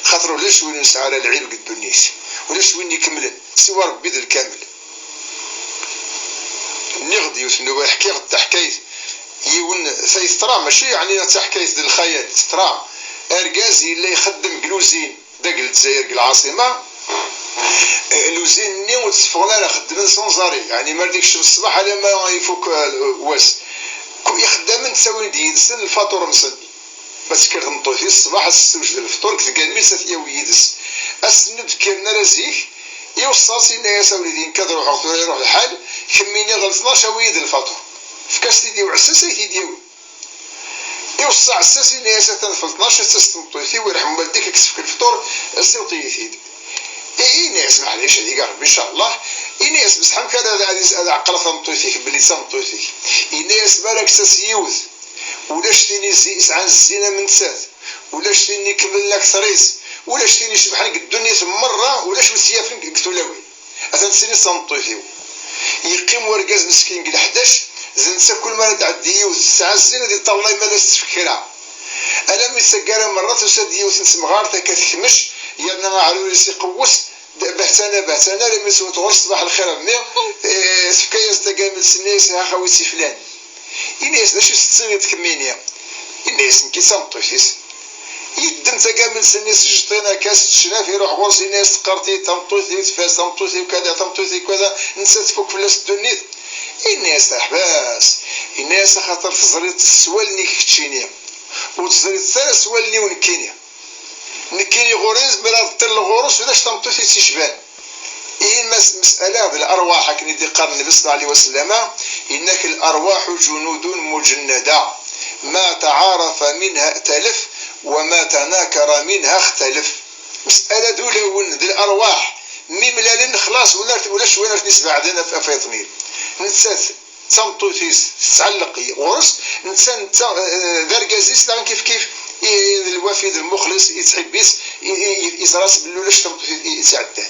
خاطر ولاش وين يسعى على العيب قد الدنيا، ولاش وين يكملن، سوى ربي ذا الكامل. نغدي وثنوبة حكيت، حكاية يون ثيث ترى، ماشي يعني حتى حكاية د الخيال، ترى أرقاز إلا يخدم قلوزين. داك الجزائر، ديك العاصمة. آه، لوزين ني وتصفغنا راه خدمن سون زاري، يعني ما رديكش من الصباح على ما يفوك، آه، واس. كو يخدم نساوي ديالسن الفاتور مسن. ما تكر مطوي في الصباح السوج ديال الفطور كتلقى الميسا ثياوي يدس. السند كيرنا راه زيك. يوصى سينا يا ساولي دين كاد روح غفور يروح الحال. كميني غلطنا شاوي يد الفاتور. فكاس تيدي وعساس يديوي. يوصى عساس إناس أتان في اثناش، أتاس تمطيتي ويرحم والديك، يكسفك الفطور، سيوطيتيد. إيه، إناس، معليش، هذيك ربي إن شاء الله. إناس، بصح مكان هذا، هذه، هذا عقل ثمطيتيك، بلي ثمطيتيك. إناس، ما راك تسيوث. ولاش تيني زي، يسعى الزينة من تسات. ولاش تيني كمل لك ثريس. ولاش تيني شبحان قد الدنيا ثم مرة، ولاش وسيافن قد تلاوي. أتان سيني صمطوثيو. يقيم ورقاز مسكين قل حداش، زين سا كل مرة تعدي يوث ساعة الزين هذه طاولة ما لا تفكرها. أنا من سقارة مرة تسد يوث نسمغار تاكا تخمش، يا أنا عروري سي قوس، د-، بهتانة، بهتانة، لم يسوى تغرس صباح الخير أمي، إيه، سفكاية زتا قامل سنيس، ها خاوي سي فلان. إناس، لا شو ستسيري تكميني؟ إناس، نكي سمطوثيس. يدم تقابل سني سجطينا كاس تشناف يروح غورس إناس تقرتي تمطوثي تفاز تمطوثي وكذا تمطوثي وكذا نسى تفك فلاس الدنيا. إناس تحباس. إناس خاطر تزريط السوالني كتشيني. وتزريط ثلاث سوالني ونكيني. نكيني غوريز بلا تطل غورس ولاش تمطوثي تشبان. إيه مس-، مسألة د الأرواح، هكذا يدي قال النبي صلى الله عليه وسلم: إنك الأرواح جنود مجندة، ما تعارف منها ائتلف، وما تناكر منها اختلف. مسألة دولة ون د الأرواح، مملالين خلاص، ولا، ولا شوية نسبة عندنا في فيطمين. نتساث. تمطوثيس تتعلق غرس، نتا، نتا، آه، ذا رقازيس، لا كيف كيف، إيه، الوفي، المخلص، يتحبس، ي-، ي-، يزراس باللولاش تمطوثيس يتعدى.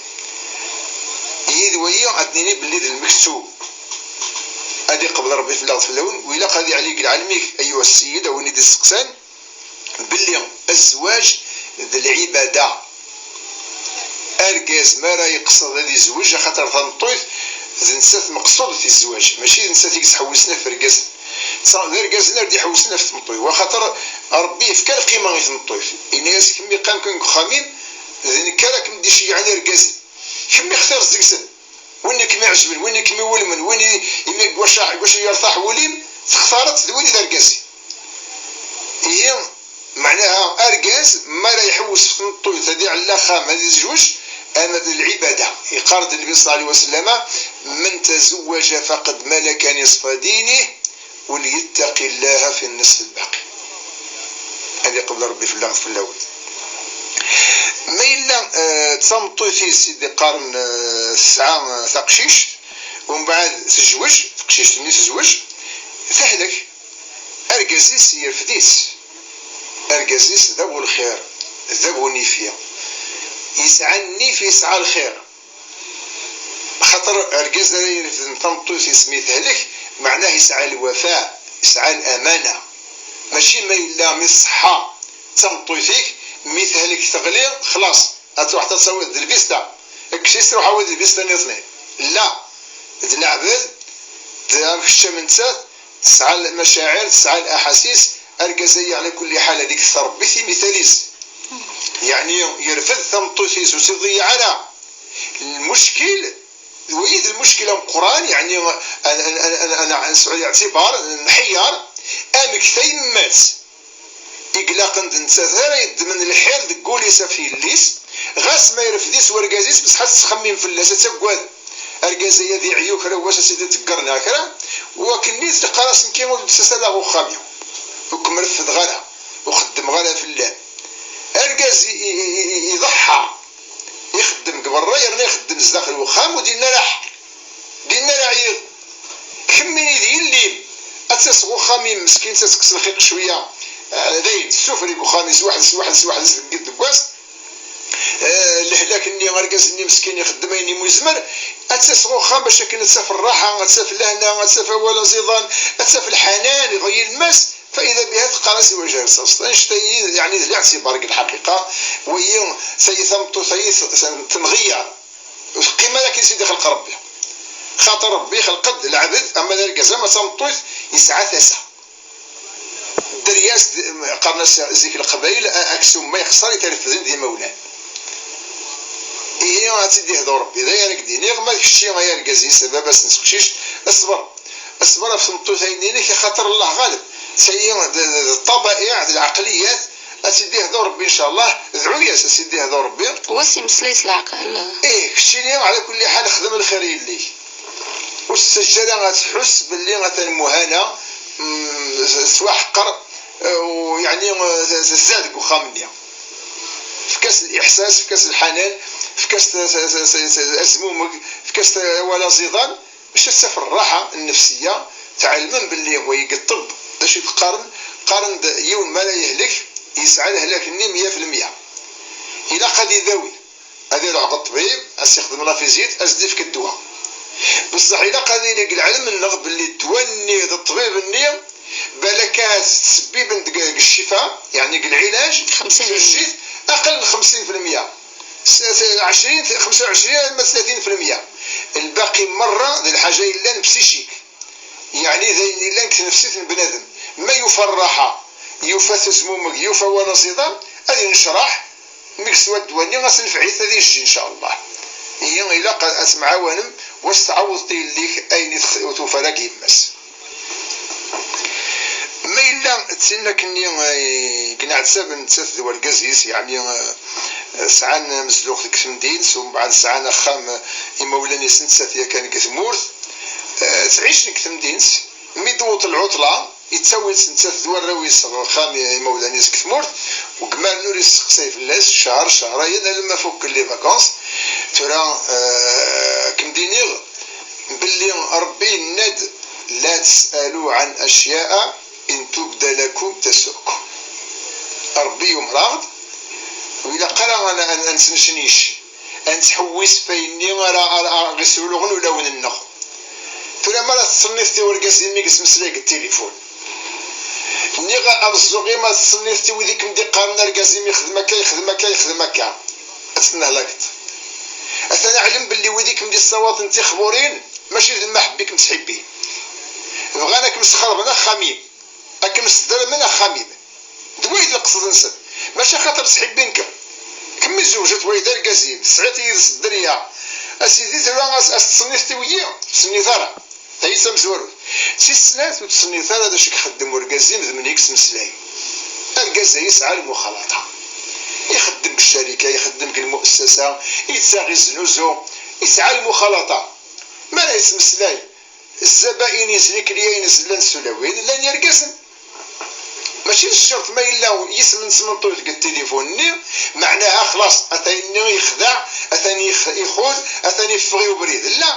يد ويا عدنيني باللي ذا المكتوب. هذه قبل ربي في الأرض في اللون، وإلا قاضي عليك العلميك، أيها السيد، أو نيد السقسان، باللي الزواج ذا العبادة. أرقاز ما راه يقصد هذه الزواج، خاطر تنطيف ذا نسات مقصود في الزواج، ماشي ذا نسات يقص حوسنا في رقاز. صا-، ذا رقاز نار دي حوسنا في تمطيف، وخاطر ربي في كل قيمة غير تمطيف. إن ياسك مي قام كن خامين، ذا نكرك مدي شي يعني رقاز. كم يختار الزقسن. وين كم يعجبن، وين كم يولمن، وين ي-، يمي واش، واش يرتاح وليم، تختارت ذا وين ذا رقازي. هي Meɛnaha, argaz, mi ara iḥewwes f tmeṭṭut, ad iɛella axxam, ad izweǧ, ama d lɛibada. Iqqar-d Nnbi ṣalla Llahu ɛalayhi wa sallam: "من تزوج فقد ملك نصف دينه، وليتق الله في النصف الباقي." Ad iqbel Ṛebbi fell-aɣ, fell-awen. Ma yella, eh, d tameṭṭut-is i d-iqqaren, eh, tesɛa, eh, taqcict, umbeɛd tezweǧ, teqcict-nni tezweǧ, tehlek. Argaz-is yerfed-itt. Argaz-is d abu lxir, d abu nnifi. Yesɛa nnif, yesɛa lxir. Xaṭer argaz ara irefden tameṭṭut-is mi tehlek, meɛnah yesɛa lwafa, yesɛa lamana. Mačči ma yella mi tṣeḥḥa d tameṭṭut-ik, mi tehlek teɣli, xlaṣ, ad truḥ ad tawiḍ d lbista. Kkes-itt, ruḥ awi-d lbista nniḍen. La, d leɛbed, d am kečč am nettat, tesɛa lmacaɛir, tesɛa laḥasis. Argaz-agi ɛla kulli ḥal ad ikter Ṛebbi timital-is. Yeɛni yerfed tameṭṭut-is, ur tt-iḍeyyeɛ ara. Lmuckil, d wayi d lmuckil ameqqran, yeɛni ad, ad, ad, ad, ad nesɛu liɛtibar, nḥeyyer, amek tayemmat i ilaqen d nettat ara yeddmen lḥir deg wul-is ɣef yelli-s, ɣas ma yerfed-itt wergaz-is, bṣeḥ ad tettxemmim fell-as, ad taggad. Argaz-aya ad iɛyu kra n wass, ad tt-id-iḍegger neɣ kra, wakken-nni tleqqar-as: "Nekki ur d-ttaseɣ ara ɣer uxxam-iw, ur kem-refdeɣ ara, ur xeddmeɣ ara fell-am." Argaz i, i, i, i, iḍeḥḥa, ixeddem deg berra, yerna ixeddem zdaxel uxxam, ur d-yenni ara ḥ-, d-yenni ara ɛyiɣ. Kemmini d yelli-m, ad taseḍ uxxam-im meskin, ad tekkes lxiq cwiya. Eh, dayen, tessufri deg uxxam-is, weḥd-s, weḥd-s, weḥd-s deg, deg wass. Eh, lehlak-nni, argaz-nni meskin ixeddem ayen imu yezmer, ad taseḍ uxxam bac akken ad taf rraḥa, ad taf lehna, ad taf awal aẓidan, ad taf lḥanan, iḍ-, yelmas, fa ida biha teqqar-as i wajal s aẓeṭ. Annect-ayi, yeɛni d liɛtibar deg lḥaqiqa, wayi, tayi tameṭṭut-ayi t-, t-, tenɣi-yaɣ. Ur teqqim ara akken i s-id-ixleq Ṛebbi. Xaṭer Ṛebbi ixleq-d lɛebd, ama d argaz, ama d tameṭṭut, yesɛa tasa. Dderya-s d-, qqaren-as zik Leqbayel, a-, aksum ma yexṣer i t-refden d imawlan. Ihi, ad tt-id-ihdu Ṛebbi. D aya ara k-d-iniɣ, ma d kečči ay argaz-is, a baba-s n teqcict, ṣber. Ṣber ɣef tmeṭṭut-ayi-inek, axaṭer Allah ɣaleb. Tayi d, d, d ṭṭabaiɛ, d lɛeqliyat, ad tt-id-ihdu Ṛebbi, ncallah, dɛu-yas ad tt-id-ihdu Ṛebbi. Wa s imeslay s leɛqel. Ih, keččini, ɛla kulli ḥal, xdem lxir i yelli-k. Ur tettaǧǧa ara ad tḥuss belli atan Muhana, mm, tettwaḥqer, eh, u, yeɛni, eh, tezza deg uxxam-nni. Efk-as liḥsas, efk-as lḥanan, efk-as ta-, ta-, ta-, ta-, ta-, azmumeg, efk-as ta-, awal aẓidan, bac ad taf rraḥa nnefsiya. Tɛelmem belli wagi deg ṭṭebb, d acu i d-qqaren? Qqaren-d yiwen mi ara yehlek, yesɛa lehlak-nni meyya fi lmeyya. Ilaq ad idawi, ad iruḥ ɣer ṭṭbib, ad s-ixdem la visite, ad s-d-ifk ddwa. Bṣeḥ ilaq ad yili deg lɛelm-nneɣ belli ddwa-nni d ṭṭbib-nni, balak ad ttṣebbiben deg, deg ccfa, yeɛni deg lɛilaj, xemsin. Aqal n xemsin fi lmeyya. S-, s-, ɛecrin, xemsa u ɛecrin alamma tlatin fi lmeyya. Lbaqi merra d lḥaǧa yellan psychique. Yeɛni d ayen yellan deg tnefsit n bnadem. Ma yufa rraḥa, yufa tazmumeg, yufa awal aẓidan, ad yennecraḥ, mi yeswa ddwa-nni, ad s-nefɛit, ad yejji, ncallah. Ihi, ilaq ad, ad temɛawanem, wa s tɛawdeḍ i yelli-k ayen i tex-, ur tufi ara deg yemma-s. Ma yella d tin akkenni, eh, i yenɛettaben nettat d wergaz-is, yeɛni, eh, sɛan amezluɣ deg temdint, umbeɛd sɛan axxam, eh, imawlan-is nettat yakan deg tmurt, eh, ttɛicen deg temdint, mi d-tewweḍ lɛuṭla, yettawi-tt nettat d warraw-is ɣer axxam imawlan-is deg tmurt, deg umaren ur yesteqsay fell-as, ccher, cchrayen, alamma fukken les vacances. Tura, eh, ad kem-d-iniɣ belli Ṛebbi yenna-d: "لا تسألوا عن أشياء إن تبد لكم تسؤكم." Ṛebbi yumer-aɣ-d, ur ilaq ara ad, ad, ad nettnecnic, ad nettḥewwis f wayenni ara, ara, ara ɣ-isuluɣen ulawen-nneɣ. Tura, ma ara tettsenniḍ i urgaz-im mi yettmeslay deg tilifun, nniɣ ameẓẓuɣ-im, ma ara tettsenniḍ i wid i kem-d-iqqaren argaz-im yexdem akka, yexdem akka, yexdem akka, ad tennehlakeḍ. Atan ɛlem belli wid i kem-d-issawaḍen tixburin mačči d lmaḥebba i kem-ttḥibbin. Bɣan ad kem-sxerben axxam-im, ad kem-sdermen axxam-im. D wayi d leqsed-nsen. Mačči axaṭer ttḥibbin-kem. Kemmi zewjet, wayi d argaz-im, tesɛiḍ yid-s dderya. A sidi, tura as, as-tettsenniḍ i wiyi? Ur tettsenniḍ ara. Tayi d tamezwarut. Si snat, ur tettsenniḍ ara d acu i ixeddem urgaz-im d menhu i yettmeslay. Argaz-a yesɛa lmuxalaṭa. Ixeddem deg ccarika, ixeddem deg lmussasa, yettaɣ iznuzu, yesɛa lmuxalaṭa. Mi ara yettmeslay, zzabain, yezli, kliyayen, zllan s tulawin, llan yergazen. Mačči d ccerṭ ma yella yisem n tmeṭṭut deg tilifun-nni, meɛnaha xlaṣ, atan-nni yexdeɛ, atan yex-, ixun, atan yeffeɣ i ubrid. La!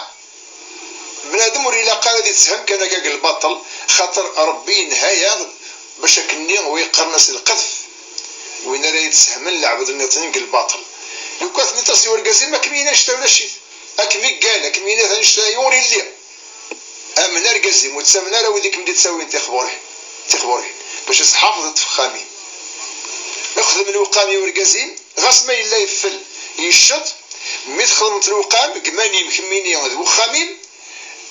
Bnadem ur ilaq ara ad ittham kan akka deg lbaṭel, xaṭer Ṛebbi yenha-yaɣ-d bac akkenni wi yeqqaren-as lqedf, win ara yetsehmen leɛbed nniḍen deg lbaṭel. Lukan tenniḍ-as i urgaz-im, akken yini annect-a ulac-it, akken iggal, akken yini annect-a ur illi. Amen argaz-im, ur ttamen ara wid i kem-d-ittawin tixburin, tixburin, bac ad tḥafḍeḍ f uxxam-im. Xdem lewqam i urgaz-im, ɣas ma yella yeffel, yecceḍ, mi txedmeḍ lewqam, deg iman-im kemmini d wexxam-im,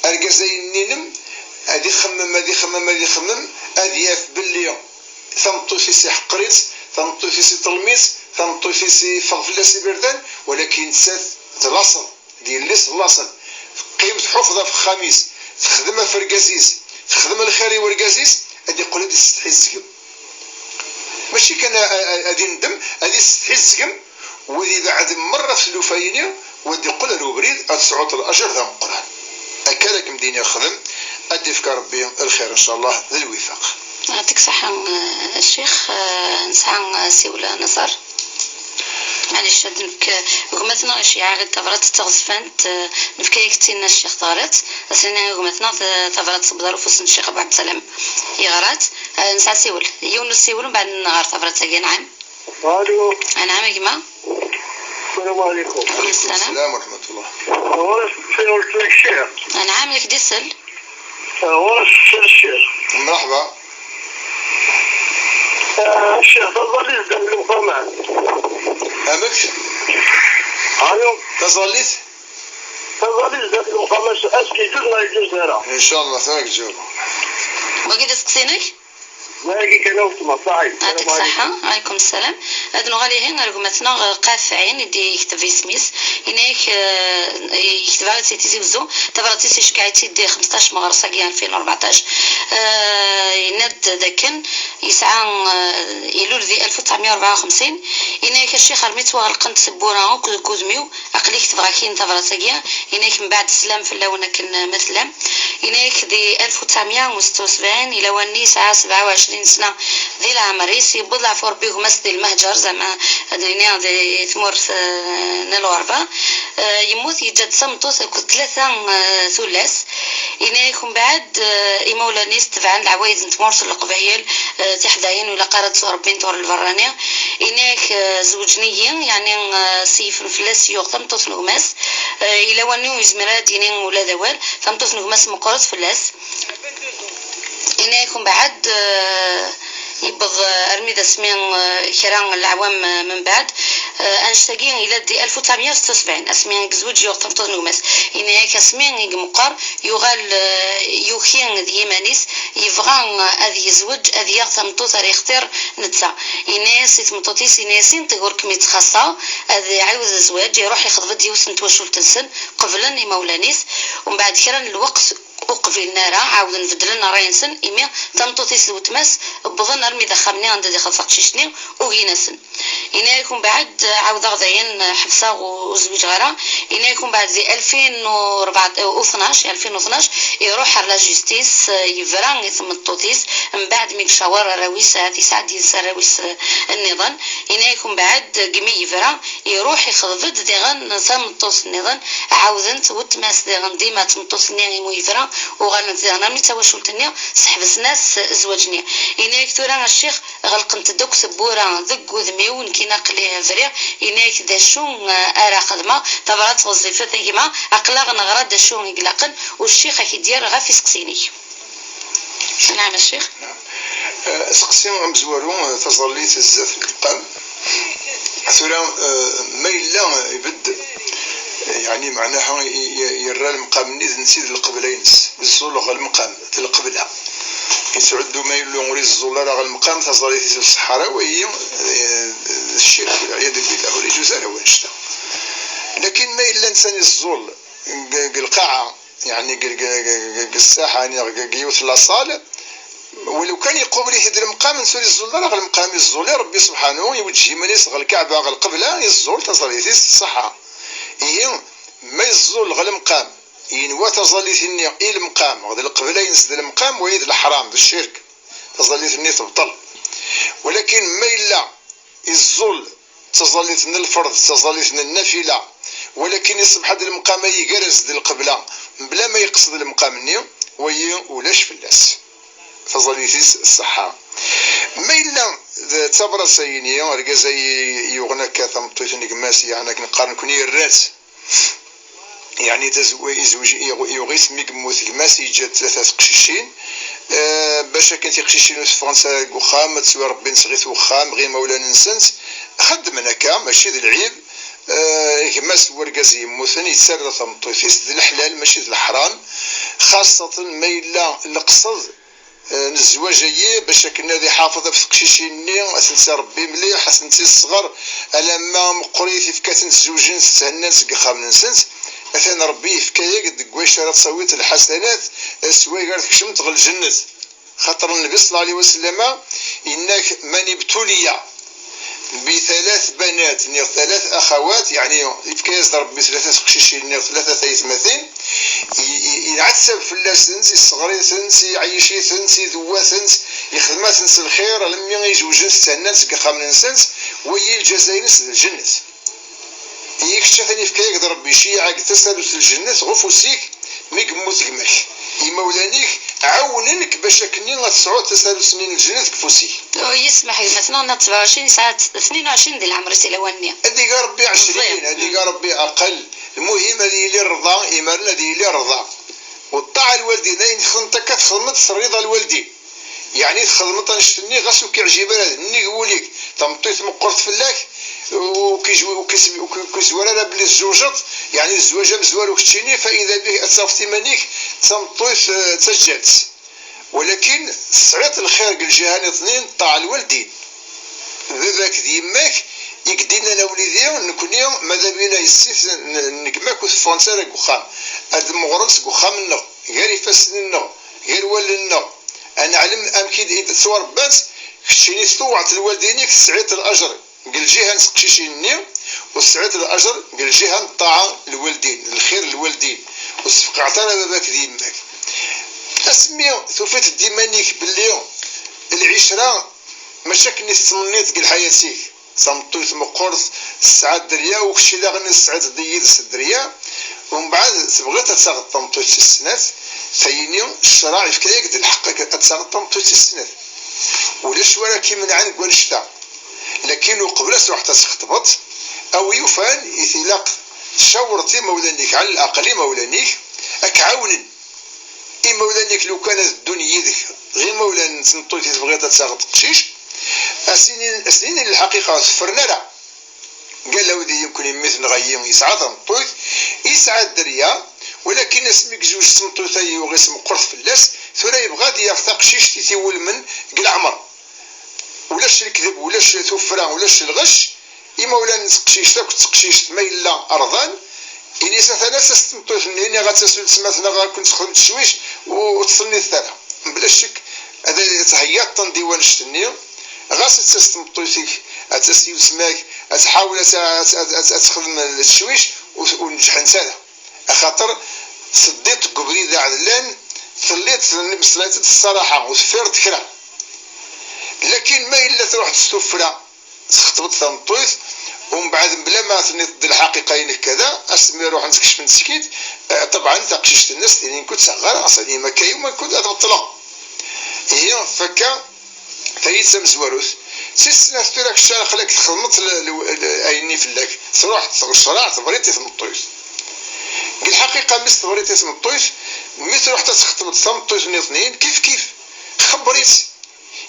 argaz-a-inem ad ixemmem, ad ixemmem, ad ixemmem, ad yaf belli tameṭṭut-is iḥeqqer-itt, tameṭṭut-is iṭellem-itt, tameṭṭut-is iffeɣ fell-as iberdan, walakin nettat d laṣel, d yelli-s d laṣel. Teqqim tḥuffeḍ ɣef uxxam-is, texdem ɣef urgaz-is, texdem lxir i urgaz-is, ad iqqel ad isetḥi seg-m. Mačči kan a-, a-, a-, ad indem, ad isetḥi seg-m, u ad ibeɛɛed merra ɣef tlufa-yini, u ad iqqel ar ubrid, ad tesɛuḍ lajer d ameqqran. Akka ara kem-d-iniɣ xdem, ad d-ifk Ṛebbi lxir, ncallah, d lwifaq. Yeɛṭik ṣṣeḥḥa, eh, ccix, eh, nesɛa, eh, asiwel Naṣer. Maɛlic, ad nefk, eh, gma-tneɣ iceyyeɛ-aɣ-id tabrat d taɣezfant, eh, nefka-yak-tt-in a ccix teɣriḍ-tt. Ad s-nini i gma-tneɣ, eh, tabrat tewweḍ ar ufus n ccix Abu Ɛebdessalam. Yeɣra-tt. Eh, nesɛa asiwel. Yiwen n usiwel, mbeɛd nɣer tabrat-agi, anɛam. Alo. Anɛam a gma. Salam aleykum. Aleykum salam. Salam wa rahmatullah. Ɣur-s sin weltma ccix. Anɛam, yak d-isel. Ɣur-s sin ccix. Mreḥba. Ah, ccix, taẓallit zdat n lewqama. Amek? Alo. Taẓallit? Taẓallit zdat n lewqama, est-ce que yeǧǧuz neɣ yeǧǧuz ara? Ncallah, tura ad k-ǧawbeɣ. Wagi d aseqsi-inek? Wagi kan a weltma, ṣaḥit. Yeɛṭik ṣṣeḥḥa. Aleykum ssalam. Ad nuɣal ihi ar gma-tneɣ Qaf Ɛin i d-yekteb isem-is. Yenna-yak, eh, yekteb-aɣ-itt i Tizi Wezzu. Tabrat-is iceggeɛ-itt-id di xmesṭac meɣres-agi alfin u rbeɛṭac. Eh, yenna-d d akken yesɛa, eh, ilul di alef u tesɛemya u rebɛa u xemsin. Yenna-yak a ccix, armi ttwaɣelqent tewwura akk deg wudem-iw, aql-i ketbeɣ-ak-in tabrat-agi, yenna-yak mbeɛd sslam fell-awen akken ma tellam. Yenna-yak di alef u tesɛemya u setta u sebɛin, i lawan-nni yesɛa sebɛa u ɛecrin sna di leɛmer-is, yewweḍ leɛfu Rebbi gma-s di lmehǧer, zeɛma ad nini di tmurt, eh, n lɣerba. Eh, yemmut, yeǧǧa-d tameṭṭut akked tlata, eh, tullas. Yenna-yak mbeɛd, eh, imawlan-is tebɛen leɛwayed n tmurt n Leqbayel, eh, tiḥdayin ur ilaq ara ad ttwarebbint ɣer lberrani. Yenna-yak, eh, zewǧen-iyi, yeɛni, eh, seyfen fell-as, yuɣ tameṭṭut n gma-s. Eh, i lawan-nni ur yezmir ara ad d-yini ula d awal, tameṭṭut n gma-s meqqret fell-as. Yenna-yak mbeɛd, eh, yewweḍ, eh, armi d asmi, eh, kra n leɛwam, eh, membeɛd, eh, annect-agi yella di alef u tesɛemya u setta u sebɛin, asmi i yezweǧ yuɣ tameṭṭut n gma-s. Yenna-yak asmi i ymeqqer, yuɣal, eh, yuki d yiman-is, yebɣa, eh, ad yezweǧ, ad yaɣ tameṭṭut ara yextir netta. Yenna-yas i tmeṭṭut-is, yenna-yas: "Inṭeg ur kem-ittxaṣṣa, ad iɛiwed zzwaǧ." Iruḥ ixḍeb-d yiwet n twacult-nsen, qeblen imawlan-is. Umbeɛd kra n lweqt, ur qbilen ara, ɛawden beddlen ṛṛay-nsen, imi tameṭṭut-is d weltma-s wwḍen armi d axxam-nni anda d-ixḍeb taqcict-nni, ugin-asen. Yenna-yak umbeɛd, ɛawdeɣ dayen, ḥebseɣ ur, ur zwiǧeɣ ara. Yenna-yak umbeɛd di alfin u rebɛa, u tnac, alfin u tnac, iruḥ ar la justice, yebra i tmeṭṭut-is, mbeɛd mi yecawar arraw-is, ahat yesɛa-d yid-s arraw-is, eh, nniḍen. Yenna-yak umbeɛd, deg mi yebra, iruḥ ixḍeb-d diɣen tameṭṭut nniḍen, ɛawdent weltma-s diɣen dima d tmeṭṭut-nni imu yebra, uɣalent diɣen armi d tawacult-nni, seḥbsen-as zzwaǧ-nni. Yenna-yak tura a ccix, ɣelqent-d akk tewwura deg wudem-iw, nekkini aql-i briɣ, yenna-yak d acu, eh, ara xedmeɣ, tabrat ɣezzifet a gma, aql-aɣ neɣra d acu i ilaqen, u ccix a k-id-yerr ɣef iseqsiyen-ik. Nɛam a ccix. Eh, aseqsi amezwaru, eh, taẓallit zdat n lewqam. Tura, eh, ma yella ibedd, eh, yeɛni meɛnaha i, i, yerra lemqam-nni d netta i d lqebla-ines, yeẓẓul ɣer lemqam d lqebla. Yettɛuddu ma yella ur yeẓẓul ara ɣer lemqam, taẓallit-is ur tṣeḥḥa ara, wagi, eh, d ccirk, walɛiyadu billah, ur yeǧuz ara wannect-a. Lakin ma yella netta yeẓẓul deg, deg lqaɛa, yeɛni deg, deg, deg, deg, deg ssaḥa, neɣ deg, deg yiwet n laṣal, Walaw kan iqubel-it-id lemqam, ur iẓẓul ara ɣer lemqam, iẓẓul i Ṛebbi subḥanu, iweǧǧ iman-is ɣer lkaɛba, ɣer lqebla, iẓẓul taẓallit-is tṣeḥḥa. Ihi, ma iẓẓul ɣer lemqam, yenwa taẓallit-nni i lemqam, d lqebla-ines d lemqam, wayi d leḥram, d ccirk. Taẓallit-nni tebṭel. Walakin ma yella iẓẓul d taẓallit n lferḍ, d taẓallit n nnafila, walakin iṣbeḥ-d lemqam ay igerrez d lqebla, mebla ma yeqsed lemqam-nni, wayi ulac fell-as. Taẓallit-is ṣṣeḥḥa. Ma yella d tabrat-ayini, argaz ay yuɣen akka tameṭṭut n gma-s, yeɛni akken qqaren nekni yerra-tt, yeɛni tazw-, izweǧ, yuɣ-, yuɣ-itt mi yemmut gma-s, yeǧǧa-d tlata teqcicin, eh, bac akken tiqcicin ur teffɣent ara deg uxxam, ad ttwarebbint ɣit uxxam, ɣi imawlan-nsent. Xeddmen akka, mačči d lɛib. Eh, gma-s n wergaz yemmuten yettarra tameṭṭut-is d leḥlal, mačči d leḥram, xaṣṣaten ma yella leqsed eh, n zzwaǧ-agi, bac akken ad iḥafeḍ ɣef teqcicin-nni, ad tent-iṛebbi mliḥ, ad tent-isseɣer, alamma meqqrit, ifka-tent zewǧent, thennan seg ixxamen-nsent. Atan Ṛebbi yefka-yak-d deg wacu ara tawiḍ lḥasanat, eh, s wayeg ara tkecmeḍ ɣer lǧennet. Xaṭer Nnbi ṣella Llahu ɛalayhi wa sallama yenna-k: "Man ibtuliya bi thalat banat", neɣ thalat axawat, yeɛni yefka-yas-d Ṛebbi tlata teqcicin, neɣ tlata taytmatin, i-, i-, yenɛettab fell-asent, isseɣr-itent, iɛeyyic-itent, idewwa-tent, ixdem-asent s lxir, alammi i zewǧent, thennant seg ixxamen-nsent, wagi lǧaza-ines d lǧennet. I kečč atan yefka-yak-d Ṛebbi, iceyyeɛ-ak-d tasarut n lǧennet ɣef ufus-ik, mi yemmut gma-k. Imawlan-ik ɛawnen-k bac akkenni ad tesɛuḍ tasarut-nni n lǧennet deg ufus-ik. Ur yesmaḥ gma-tneɣ-nni sebɛa u ɛecrin, yesɛa tnin u ɛecrin di leɛmer-is i lawan-nni. Ad iga Ṛebbi ɛecrin, ad iga Ṛebbi aqal. Lmuhim ad yili rrḍa, imaren ad yili rrḍa. U ṭṭaɛa lwaldin, ayen txedmeḍ akka txedmeḍ s rriḍa lwaldin. Yeɛni txedmeḍ annect-nni, ɣas ur k-iɛjib ara, nnig wul-ik, tameṭṭut meqqret fell-ak, ur k-izw-, ur k-iz-, ur k-, ur k-izwar ara belli tzewǧeḍ, yeɛni d zzwaǧ amezwaru keččini, fa ida bih ad tafeḍ iman-ik d tameṭṭut, eh, d taǧǧalt. Walakin tesɛiḍ lxir deg lǧiha niḍnin, ṭṭaɛa lwaldin. Baba-k d yemma-k i k-d-innan: "A wlidi, nekni, ma d abina yessit n, n gma-k ur teffɣemt ara deg uxxam. Ad mɣuren seg uxxam-nneɣ, gar ifassen-nneɣ, gar wallen-nneɣ. Ad neɛlem amek i d-, i d-ttwarebbant." Keččini tṭewɛeḍ lwaldin-ik, tesɛiḍ lajer deg lǧiha n teqcicin-nni, u tesɛiḍ lajer deg lǧiha n ṭṭaɛa n lwaldin, n lxir n lwaldin, ur tessefqɛeḍ ara baba-k d yemma-k. Asmi tufiḍ-d iman-ik belli lɛicra mačči akken i tettmenniḍ deg lḥayat-ik, tameṭṭut meqqret tesɛa dderya, u kečči daɣen tesɛiḍ yid-s dderya, umbeɛd tebɣiḍ ad taɣeḍ tameṭṭut tis snat, tayini ccṛeɛ yefka-yak-d lḥeqq ad taɣeḍ tameṭṭut tis snat. Ulac wara k-imenɛen deg wannect-a. Lakin uqbel ad truḥeḍ ad txeṭbeḍ, a wi yufan i tilaq tcawreḍ imawlan-ik, ɛla laqel imawlan-ik, ad k-ɛawnen. Imawlan-ik lukan ad ddun yid-k, ɣer imawlan n tmeṭṭut i tebɣiḍ ad taɣeḍ teqcict, a s-inin, a s-inin lḥaqiqa, ur t-ffren ara. Qal: "A wlidi, nekni mmi-tneɣ-ayi yesɛa tameṭṭut, yesɛa dderya, walakin asmi yezweǧ d tmeṭṭut-ayi yuɣ-itt meqqret fell-as, tura yebɣa ad yaɣ taqcict i t-iwulmen deg leɛmer." Ulac lekdeb, ulac tuffra, ulac lɣecc. Imawlan n teqcict akk d teqcict ma yella rḍan, ini-as: "Atan ad tas tmeṭṭut-nni, niɣ ad tas weltma-tneɣ ad ken-texdem teccwict, u-, ur tt-tenniḍ ara." Mebla ccek, ad theyyaḍ-ten di wannect-nni, ɣas ad tas tmeṭṭut-ik, ad tas weltma-k, ad tḥawel ad, ad, ad, ad, ad texdem teccwict, ur, ur neǧḥent ara. Axaṭer teddiḍ deg ubrid aɛedlan, telliḍ, meslayeḍ-d s ṣṣaraḥa, ur teffireḍ kra. Lakin ma yella truḥ-d s tuffra, txeṭbeḍ tameṭṭut, umbeɛd mebla ma tenniḍ-d lḥaqiqa-inek kada, asmi ruḥen skecfen-d skin, eh, ṭebɛen taqcict-nnes, tinin ur ken-ttaɣeɣ ara, ɣas ayen akka yuma ur ken-, ad beṭleɣ. Ihi, fakka, tayi d tamezwarut. Tis snat tura kečč aql-ak txedmeḍ l-, l-, l-, ayenni fell-ak. Truḥ ccṛeɛ tebriḍ i tmeṭṭut. Deg lḥaqiqa, mi s-tebriḍ i tmeṭṭut, mi truḥ ad txeṭbeḍ tameṭṭut nniḍnin, kif kif, xebber-itt.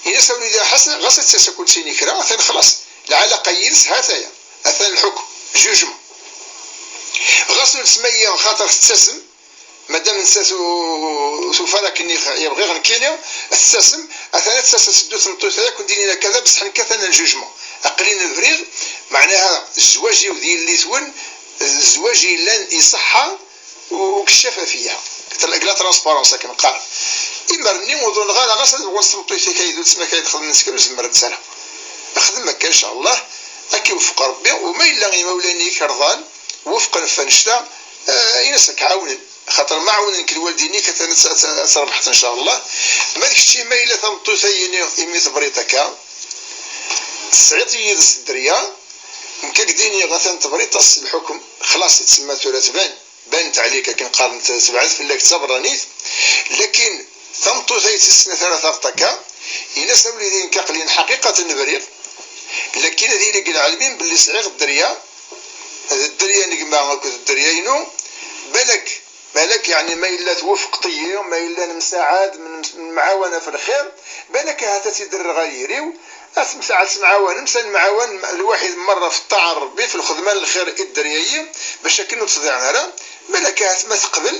Ini-as: "A wlidi, ɣas, ɣas ad tas akk-tt-ini kra, atan xlaṣ. Lɛalaqa yid-s ha-t-aya. Atan lḥukm, jugement." Ɣas ur tesma-yi xaṭer tettasem, madam nettat ur, ur tufi ara akken i yebɣiɣ nekkini, tettasem, atan ad tas ad teddu tmeṭṭut-a, ad ken-d-inin akka da, bṣeḥ nekk atan lǧujmu. Aql-in briɣ, meɛnaha zzwaǧ-iw d yelli-twen, zzwaǧ yellan iṣeḥḥa, u-, deg ccafafiya, deg la transparence akken qqaren. Imer-nni ur ḍuneɣ ara, ɣas ad uɣal s tmeṭṭut-ik ay d weltma-k ay d-xedmen seg ur zemmrent ara. Xdem akka, ncallah, ad k-iwefeq Rebbi, u ma yella imawlan-ik rḍan, wufqen ɣef wannect-a, eh, in-as ad k-ɛawnen. Axaṭer ma ɛawnen-k lwaldin-ik, atan ad, ad, ad trebḥeḍ, ncallah. Ma d kečči, ma yella tameṭṭut-ayini imi tebriḍ akka, tesɛiḍ yid-s dderya, nekk ad k-d-iniɣ, atan tebriḍ-as s lḥukm, xlaṣ, tsemma tura tban. Banent ɛlik akken qqaren, tebɛed fell-ak d taberranit. Lakin tameṭṭut ay tis snat ara taɣeḍ akka, in-as a wlidi, nekk aql-i ḥaqiqatan briɣ, lakin ad yili deg lɛelm-im belli sɛiɣ dderya, d dderya n gma akked dderya-inu, balak, balak, yeɛni ma yella twufqeḍ-iyi, ma yella nemsaɛad, nemɛawan ɣef lxir, balak ahat ad tt-id-rreɣ ɣer yiri-w, Ad temsa-, ad temɛawanem, ad nemɛawan lwaḥid merra f ṭṭaɛa n Rebbi, f lxedma n lxir i dderya-yi, bac akken ur tḍiɛem ara. Balak ahat ma teqbel,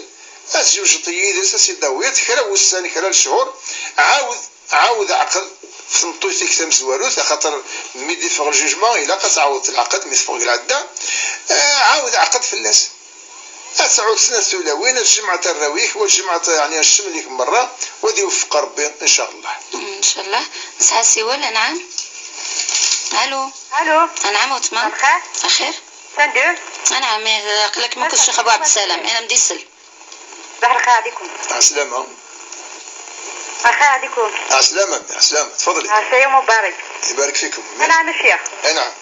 ad tjewjeḍ yid-s, ad tt-id-tawiḍ kra n wussan, kra n lechur, ɛawed, ɛawed ɛqed f tmeṭṭut-ik tamezwarut, axaṭer mi d-iffeɣ ljujma, ilaq ad tɛawdeḍ lɛqed mi teffeɣ deg lɛedda, eh, ɛawed ɛqed fell-as. Ad tesɛuḍ snat tulawin, ad tjemɛeḍ arraw-ik, u ad tjemɛeḍ, yeɛni, cceml-ik merra, u ad iweffeq Rebbi, ncallah. Ncallah. Nesɛa asiwel, anɛam. Alo. Alo. Anɛam, weltma. Lxir. Lxir. Anɛam, eh, aql-ak ma كل شيخ أبو عبد السلام, أنا مديسل. صباح الخير عليكم. عسلامة. الخير عليكم. عسلامة، عسلامة، تفضلي. عسى يوم مبارك. يبارك فيكم. أنا عم الشيخ. أي نعم.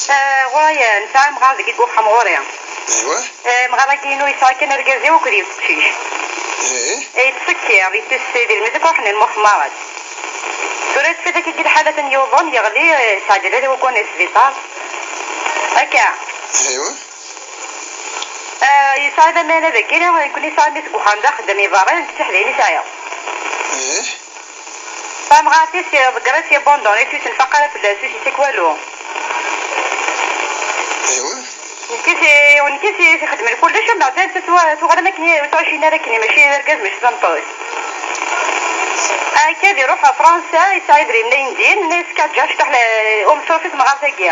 آه، غوريا، نسعى مغازي كي تقول خمغوريا. أيوة. آه، مغازي كي نو يسعى كان رجازي وكري وكشيش. إيه. إيه، تسكي، ريت السيدي، المزك وحنا المخمارات. سورة فيتا كي الحالة يوضن يغلي، آه، سعد الله وكون إسبيطار. هكا. أيوة. آه، يسعى ذا مانا ذاكي، يكون يسعى ميس كوخان دا خدام يضارين، تتحليني سعيا. إيه. Tamɣart-is ḍeggret yabundun-is, ur s-tenfaq ara fell-as, ur s-yettak walu. Aywa. Nekk-is, nekk-is ixeddmen kullec, am neɣ tuɣal am akken ur ttɛicin ara akken, mačči d argaz, mačči d tameṭṭut. Akka ad iruḥ ɣer Fransa, yesɛa idrimen ayendin, nna yefka ǧǧaǧ taḥla umesruf i temɣart-agi.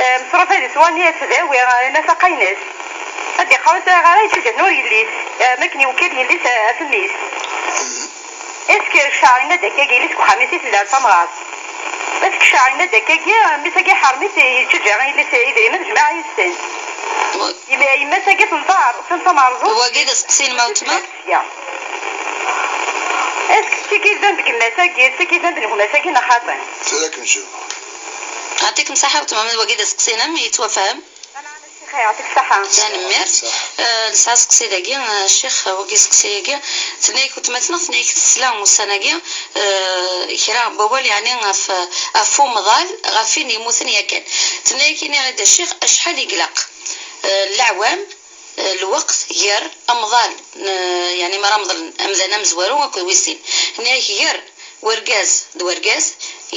Eh, mesruf ad iswa nni ad tdawi, eh, nafaqaynes. Ad iqqar ur sɛiɣ ara, yettagad ur yelli-s. Eh, makken iwkil yelli-s, eh, ɣef mmi-s. Est-ce que ccɛer yenna-d akkagi, yelli-s deg uxxam-is i tella d tamɣart? Est-ce que ccɛer yenna-d akkagi, mmi-s-agi iḥerm-it, yettǧǧa yelli-s idrimen, jmaɛ yes-sen? Yemma-, yemma-s-agi tenḍer, d tamerẓugt. Wagi d aseqsi n ma weltma? Sya. Est-ce que d tigi yellan deg yemma-s-agi, d tigi yellan deg gma-s-agi, neɣ xaṭi? Tura ad kem-jawbeɣ. Ɛṭikem ṣaḥa weltma, ma d wagi d aseqsi-inem, yettwafham. Ana, ana, ccix, yeɛṭik ṣṣaḥa. Tanemmirt. Ṣaḥa. Eh, nesɛa aseqsi dagi, eh, ccix, wagi aseqsi-agi. Tenna-yak weltma-tneɣ, tenna-yak tesla ussan-agi, eh, kra n wawal, yeɛni ɣef, ɣef umḍal, ɣef win yemmuten yakan. Tenna-yak, ini-aɣ-d a ccix, acḥal i ilaq, eh, leɛwam, eh, lweqt gar amḍal, n, yeɛni mi ara meḍlen amdan amezwaru akked wis sin. Tenna-yak gar wergaz d wergaz,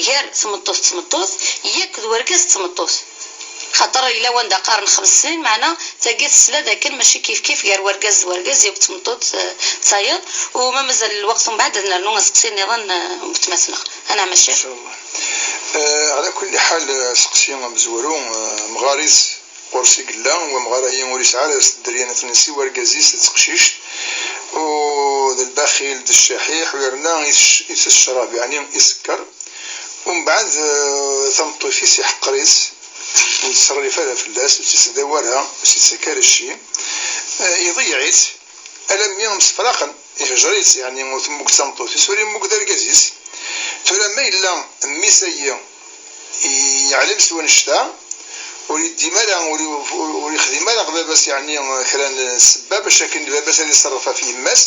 gar tmeṭṭut d tmeṭṭut, yak d wergaz d tmeṭṭut. Xaṭer yella wanda qqaren xems snin, meɛna tagi tesla d akken mačči kifkif gar wergaz d wergaz, yak d tmeṭṭut, eh, d tayeḍ, u ma mazal lweqt umbeɛd ad nernu aseqsi nniḍen, eh, n weltma-tneɣ. Anɛam a ccix. Incallah. Eh, ɛla kulli ḥal, eh, aseqsi amezwaru, eh, amɣar-is ɣur-s i yella, wamɣar-ayi ur yesɛi ara s dderya n atni si wergaz-is d teqcict, u d lbaxil d ccaḥiḥ, u yerna itess, itess ccrab, yeɛni isekker. Umbeɛd, eh, tameṭṭut-is iḥeqqer-itt, ur yettṣerrif ara fell-as, ur tt-yettdawi ara, ur s-yettak ara cci, eh, iḍeyyeɛ-itt, alammi msefraqen, ihjer-itt, yeɛni ur temmug d tameṭṭut-is, ur yemmug d argaz-is. Tura ma yella mmi-s-agi yeɛlem s wannect-a, ur yeddim ara, ur, ur, ur yexdim ara ɣ baba-s, yeɛni kra n ssebba bac akken baba-s ad iṣerref ɣef yemma-s,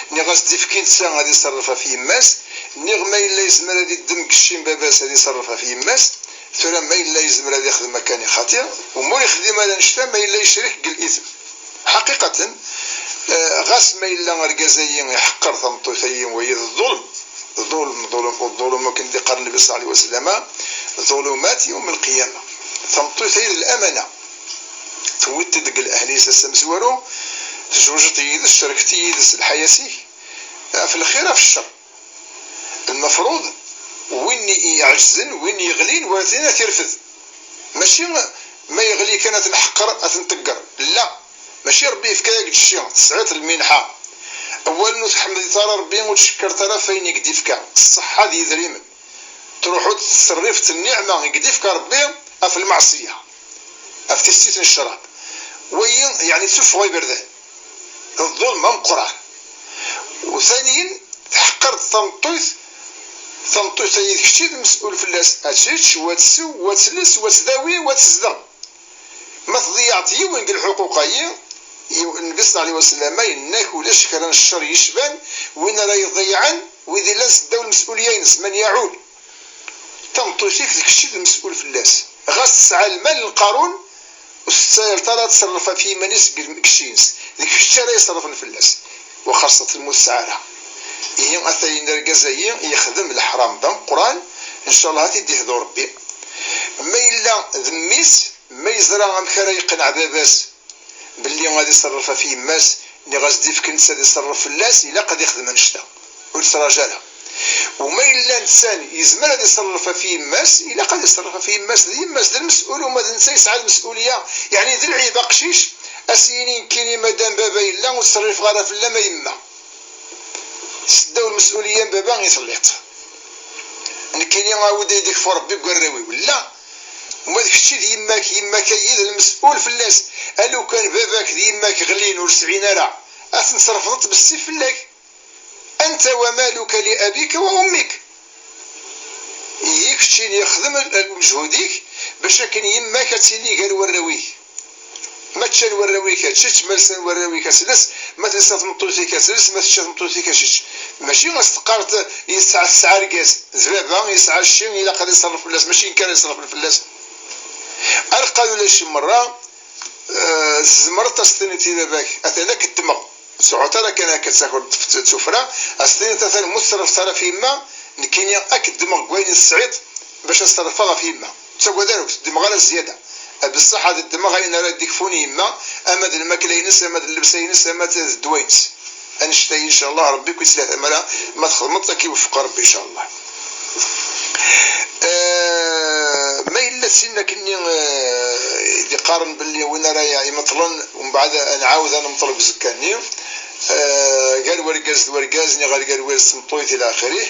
niɣ as-d-ifk i netta ad iṣerref ɣef yemma-s, niɣ ma yella yezmer ad iddem deg cci n baba-s ad iṣerref ɣef yemma-s, tura ma yella yezmer ad ixdem akka, xaṭi, u ma ur ixdim ara annect-a, ma yella yecrek deg litm. Ḥaqiqaten, eh, ɣas ma yella argaz-ayi iḥeqqer tameṭṭut-ayi, wayi d ḍulm, ḍulm, ḍulm, ḍulm, akken d-iqqar Nnbi ṣalla Llahu ɛalayhi wa sallam, ḍulumat yawm lqiyama. Tameṭṭut-ayi d lamana. Tewwiḍ-tt-id deg lehl-is ass amezwaru, tezwejed yid-s, tcerket yid-s lḥayat-ik, ɣef lxir, ɣef ccer. Lmefruḍ, win iɛeǧzen, win yeɣlin, werɛad ad t-irfed. Mačči ma yeɣli kan ad t-nḥeqqer, ad t-nṭegger. La, mačči Ṛebbi yefka-yak-d cci, tesɛiḍ lminḥa. Awal ur tḥemmleḍ ara Ṛebbi, ur tcekkreḍ ara ɣef wayen i k-d-ifka, ṣṣeḥḥa d yidrimen. Truḥeḍ tettṣerrifeḍ nniɛma i k-d-ifka Ṛebbi ɣef lmeɛṣiyya, ɣef tissit n ccrab. Wayi, yeɛni, tteffeɣ iberdan. D ḍḍulm ameqqran. U thaniyen, tḥeqqreḍ tameṭṭut, tameṭṭut-ayi d kečč i d lmes'ul fell-as. Ad tečč, wa tsew, wa tles, wa tdawi, wa tezdeɣ. Ma tḍeyyɛeḍ yiwen deg lḥuquq-ayi, yiw-, Nnbi ṣella Llahu ɛalayhi wa sallam yenna-k ulac kra n ccer yecban win ara iḍeyyɛen wid illan seddaw lmes'uliyya-ines, man yaɛul. Tameṭṭut-ik d kečč i d lmes'ul fell-as. Ɣas tesɛa lmal n Qarun, ur tettayaleḍ ara ad tṣerref ɣef yiman-is deg lmekci-ines. D kečč ara iṣerrfen fell-as. Wa xerṣet lmut tesɛa ara. Ihi, ata-yin argaz-ayi yexdem leḥram d ameqqran, ncallah ad t-id-ihdu Ṛebbi. Ma yella d mmi-s, ma yeẓra amek ara yeqneɛ baba-s belli ad iṣerref ɣef yemma-s, niɣ as-d-ifk netta ad iṣerref fell-as, ilaq ad ixdem annect-a. Ur yettṛaǧu ara. Uma yella netta yezmer ad iṣerref ɣef yemma-s, ilaq ad iṣerref ɣef yemma-s, d yemma-s, d lmes'ul, uma d netta yesɛa lmes'uliyya, yeɛni d lɛib aqcic, a s-yini nekkini madam baba yella, ur ttṣerrifeɣ ara fell-am a yemma. Seddaw lmes'uliyya n baba i telliḍ. Nekkini, awi-d ad ikfu Ṛebbi deg warraw-iw. La. Ma d kečč i d yemma-k, yemma-k-ayi d lmes'ul fell-as. A lukan baba-k d yemma-k ɣlin ur sɛin ara, ad ten-tesrefdeḍ bessif fell-ak. Anta wa maluka li abika wa ummik. Ihi keččini xdem l-, lmeǧhud-ik bac akken yemma-k ad tili gar warraw-ik. Ma ččan warraw-ik ad tečč, ma lsan warraw-ik ad tles, ma telsa tmeṭṭut-ik ad tles, ma tečča tmeṭṭut-ik ad tečč. Mačči ad s-teqqareḍ yesɛa, tesɛa argaz d baba, yesɛa cci, ilaq ad iṣerref fell-as, mačči nekk ara iṣerrfen fell-as. Ar qal ulac merra, eh, tzemreḍ ad s-tiniḍ i baba-k, atan ad k-ddmeɣ. Ur ttruḥut ara kan akka ad takeḍ tt-, tuffra, ad s-tiniḍ atan ma ur teṣrifeḍ ara ɣef yemma, nekkini ad k-ddmeɣ deg wayen i tesɛiḍ bac ad ṣerrfeɣ ɣef yemma. Ur ttagad ara, ur k-ddmeɣ ara zzyada. Bessaḥ ad ddmeɣ ayen ara d-ikfun i yemma, ama d lmakla-ines, ama d llebsa-ines, ama d, d ddwa-ines. Annect-a, ncallah, Ṛebbi ad k-yesleh tamara, ma txedmeḍ-t ad k-iweffeq Ṛebbi, ncallah. Eh, ma yella d tin akkenni, eh, i d-iqqaren belli win ara imeṭlen, umbeɛd ad nɛawed ad nemṭel deg uzekka-nni, eh, gar wergaz d wergaz, niɣ gar wergaz d tmeṭṭut, ila axirih.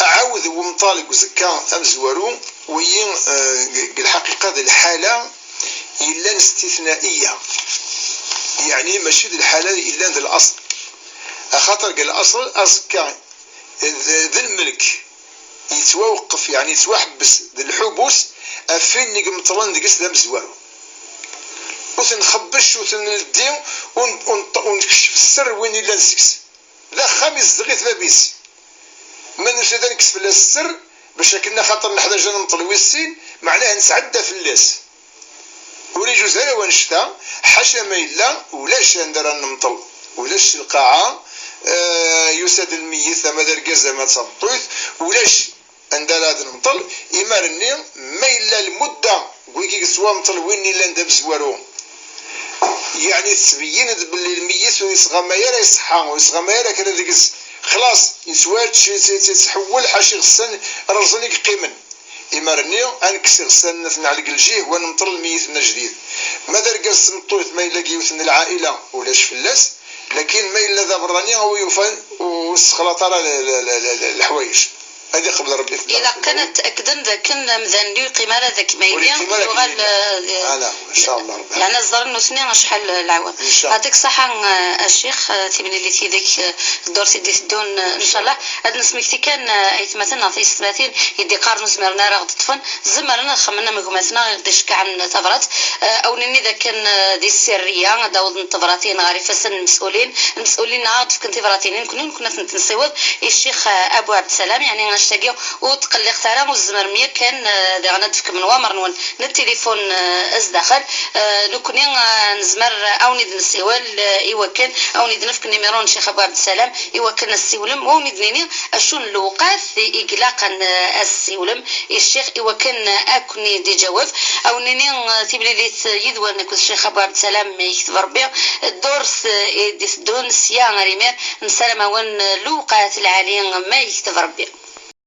Aɛawed n umṭal deg uzekka amezwaru, wigi, eh, deg lḥaqiqa d lḥala yellan istitnaiya, yeɛni mačči d lḥala yellan d laṣel. Axaṭer deg laṣel, aẓekka d, d lmelk yettwaweqqef, yeɛni yettwaḥebbes d lḥubus ɣef win i imeṭlen deg-s d amezwaru. Ur t-nxebbec, ur t-nleddi, ur n-, ur n-, ur nekcef sser win yellan seg-s. D axxam izdeɣ-it bab-is. Ma nusa-d ad nekkes fell-as sser, bac akken axaṭer neḥdaǧ ad nemṭel wis sin, meɛnah nesɛedda fell-as. Ur iǧuz ara wanect-a, ḥaca ma yella ulac anda ara nemṭel, ulac si lqaɛa, eh, yusa-d lmeyyet, ama d argaz, ama d tameṭṭut, ulac anda ara d-nemṭel. Imar-nni, ma yella lmudda deg wigi yettwamṭel win yellan d amezwaru, yeɛni tettbeyyin-d belli lmeyyet ur yettɣamay ara iṣeḥḥa, ur yettɣamay ara kra deg-s, xlaṣ, yettwač-, yettḥewwel ḥaca iɣessan rrẓen i yeqqimen. Imar-nni, ad nekkes iɣessan, ad ten-nɛelleq lǧih, u ad nemṭel lmeyyet-nni ajdid. Ma d argaz d tmeṭṭut, ma yella deg yiwet n lɛaila, ulac fell-as, lakin ma yella d aberrani, a wi yufan, ur yessexlaṭ ara l-, l-, l-, l-, leḥwayeǧ. Ad iqbel Ṛebbi fell-aɣ. Ilaq kan ad tɛekkdem d akken amdan ur yeqqim ara d akken ma yella, yuɣal, eh, ala, in ca Allah Ṛebbi. Yeɛni ẓran nutni acḥal leɛwam. In ca Allah. Yeɛṭik ṣṣeḥḥa, eh, a ccix, eh, timlilit yid-k, eh, ddurt i d-iteddun, eh, in ca Allah. Ad nesmekti kan, eh, aytmaten neɣ tiyessetmatin i d-iqqaren ur zmiren ara ad ɣ-d-ṭṭfen, zemren ad xedmen am gma-tneɣ i ɣ-d-icekkɛen tabrat, eh, a wen-nini d akken, eh, di sirriya ad d-awḍent tebratin ɣer ifassen n lmes'ulin, lmes'ulin ad ɣ-d-fken tibratin i nekni, nekni ad tent-nessiweḍ i ccix, eh, Abu Ɛebdessalam, yeɛni annect-agi ur tqelliqet ara, ur tzemrem yakan, eh, diɣen ad d-tefkem lemɛawna-nwen n tilifun, eh, zdaxel. Eh, nekni, eh, nezmer, eh, a wen-id-nessiwel, eh, i wakken a wen-id-nefk nimiru n ccix Abu Ɛebdessalam i wakken ad tessiwlem, u a wen-id-nini acu n lewqat i ilaqen, eh, ad tessiwlem i ccix i wakken, eh, ad ken-id-iǧaweb. A wen-nini, eh, timlilit yid-wen akked ccix Abu Ɛebdessalam ma yekteb Ṛebbi, ddurt, eh, i d-iteddun sya ar imir, nessaram-awen, eh, lewqat lɛali ma yekteb Ṛebbi.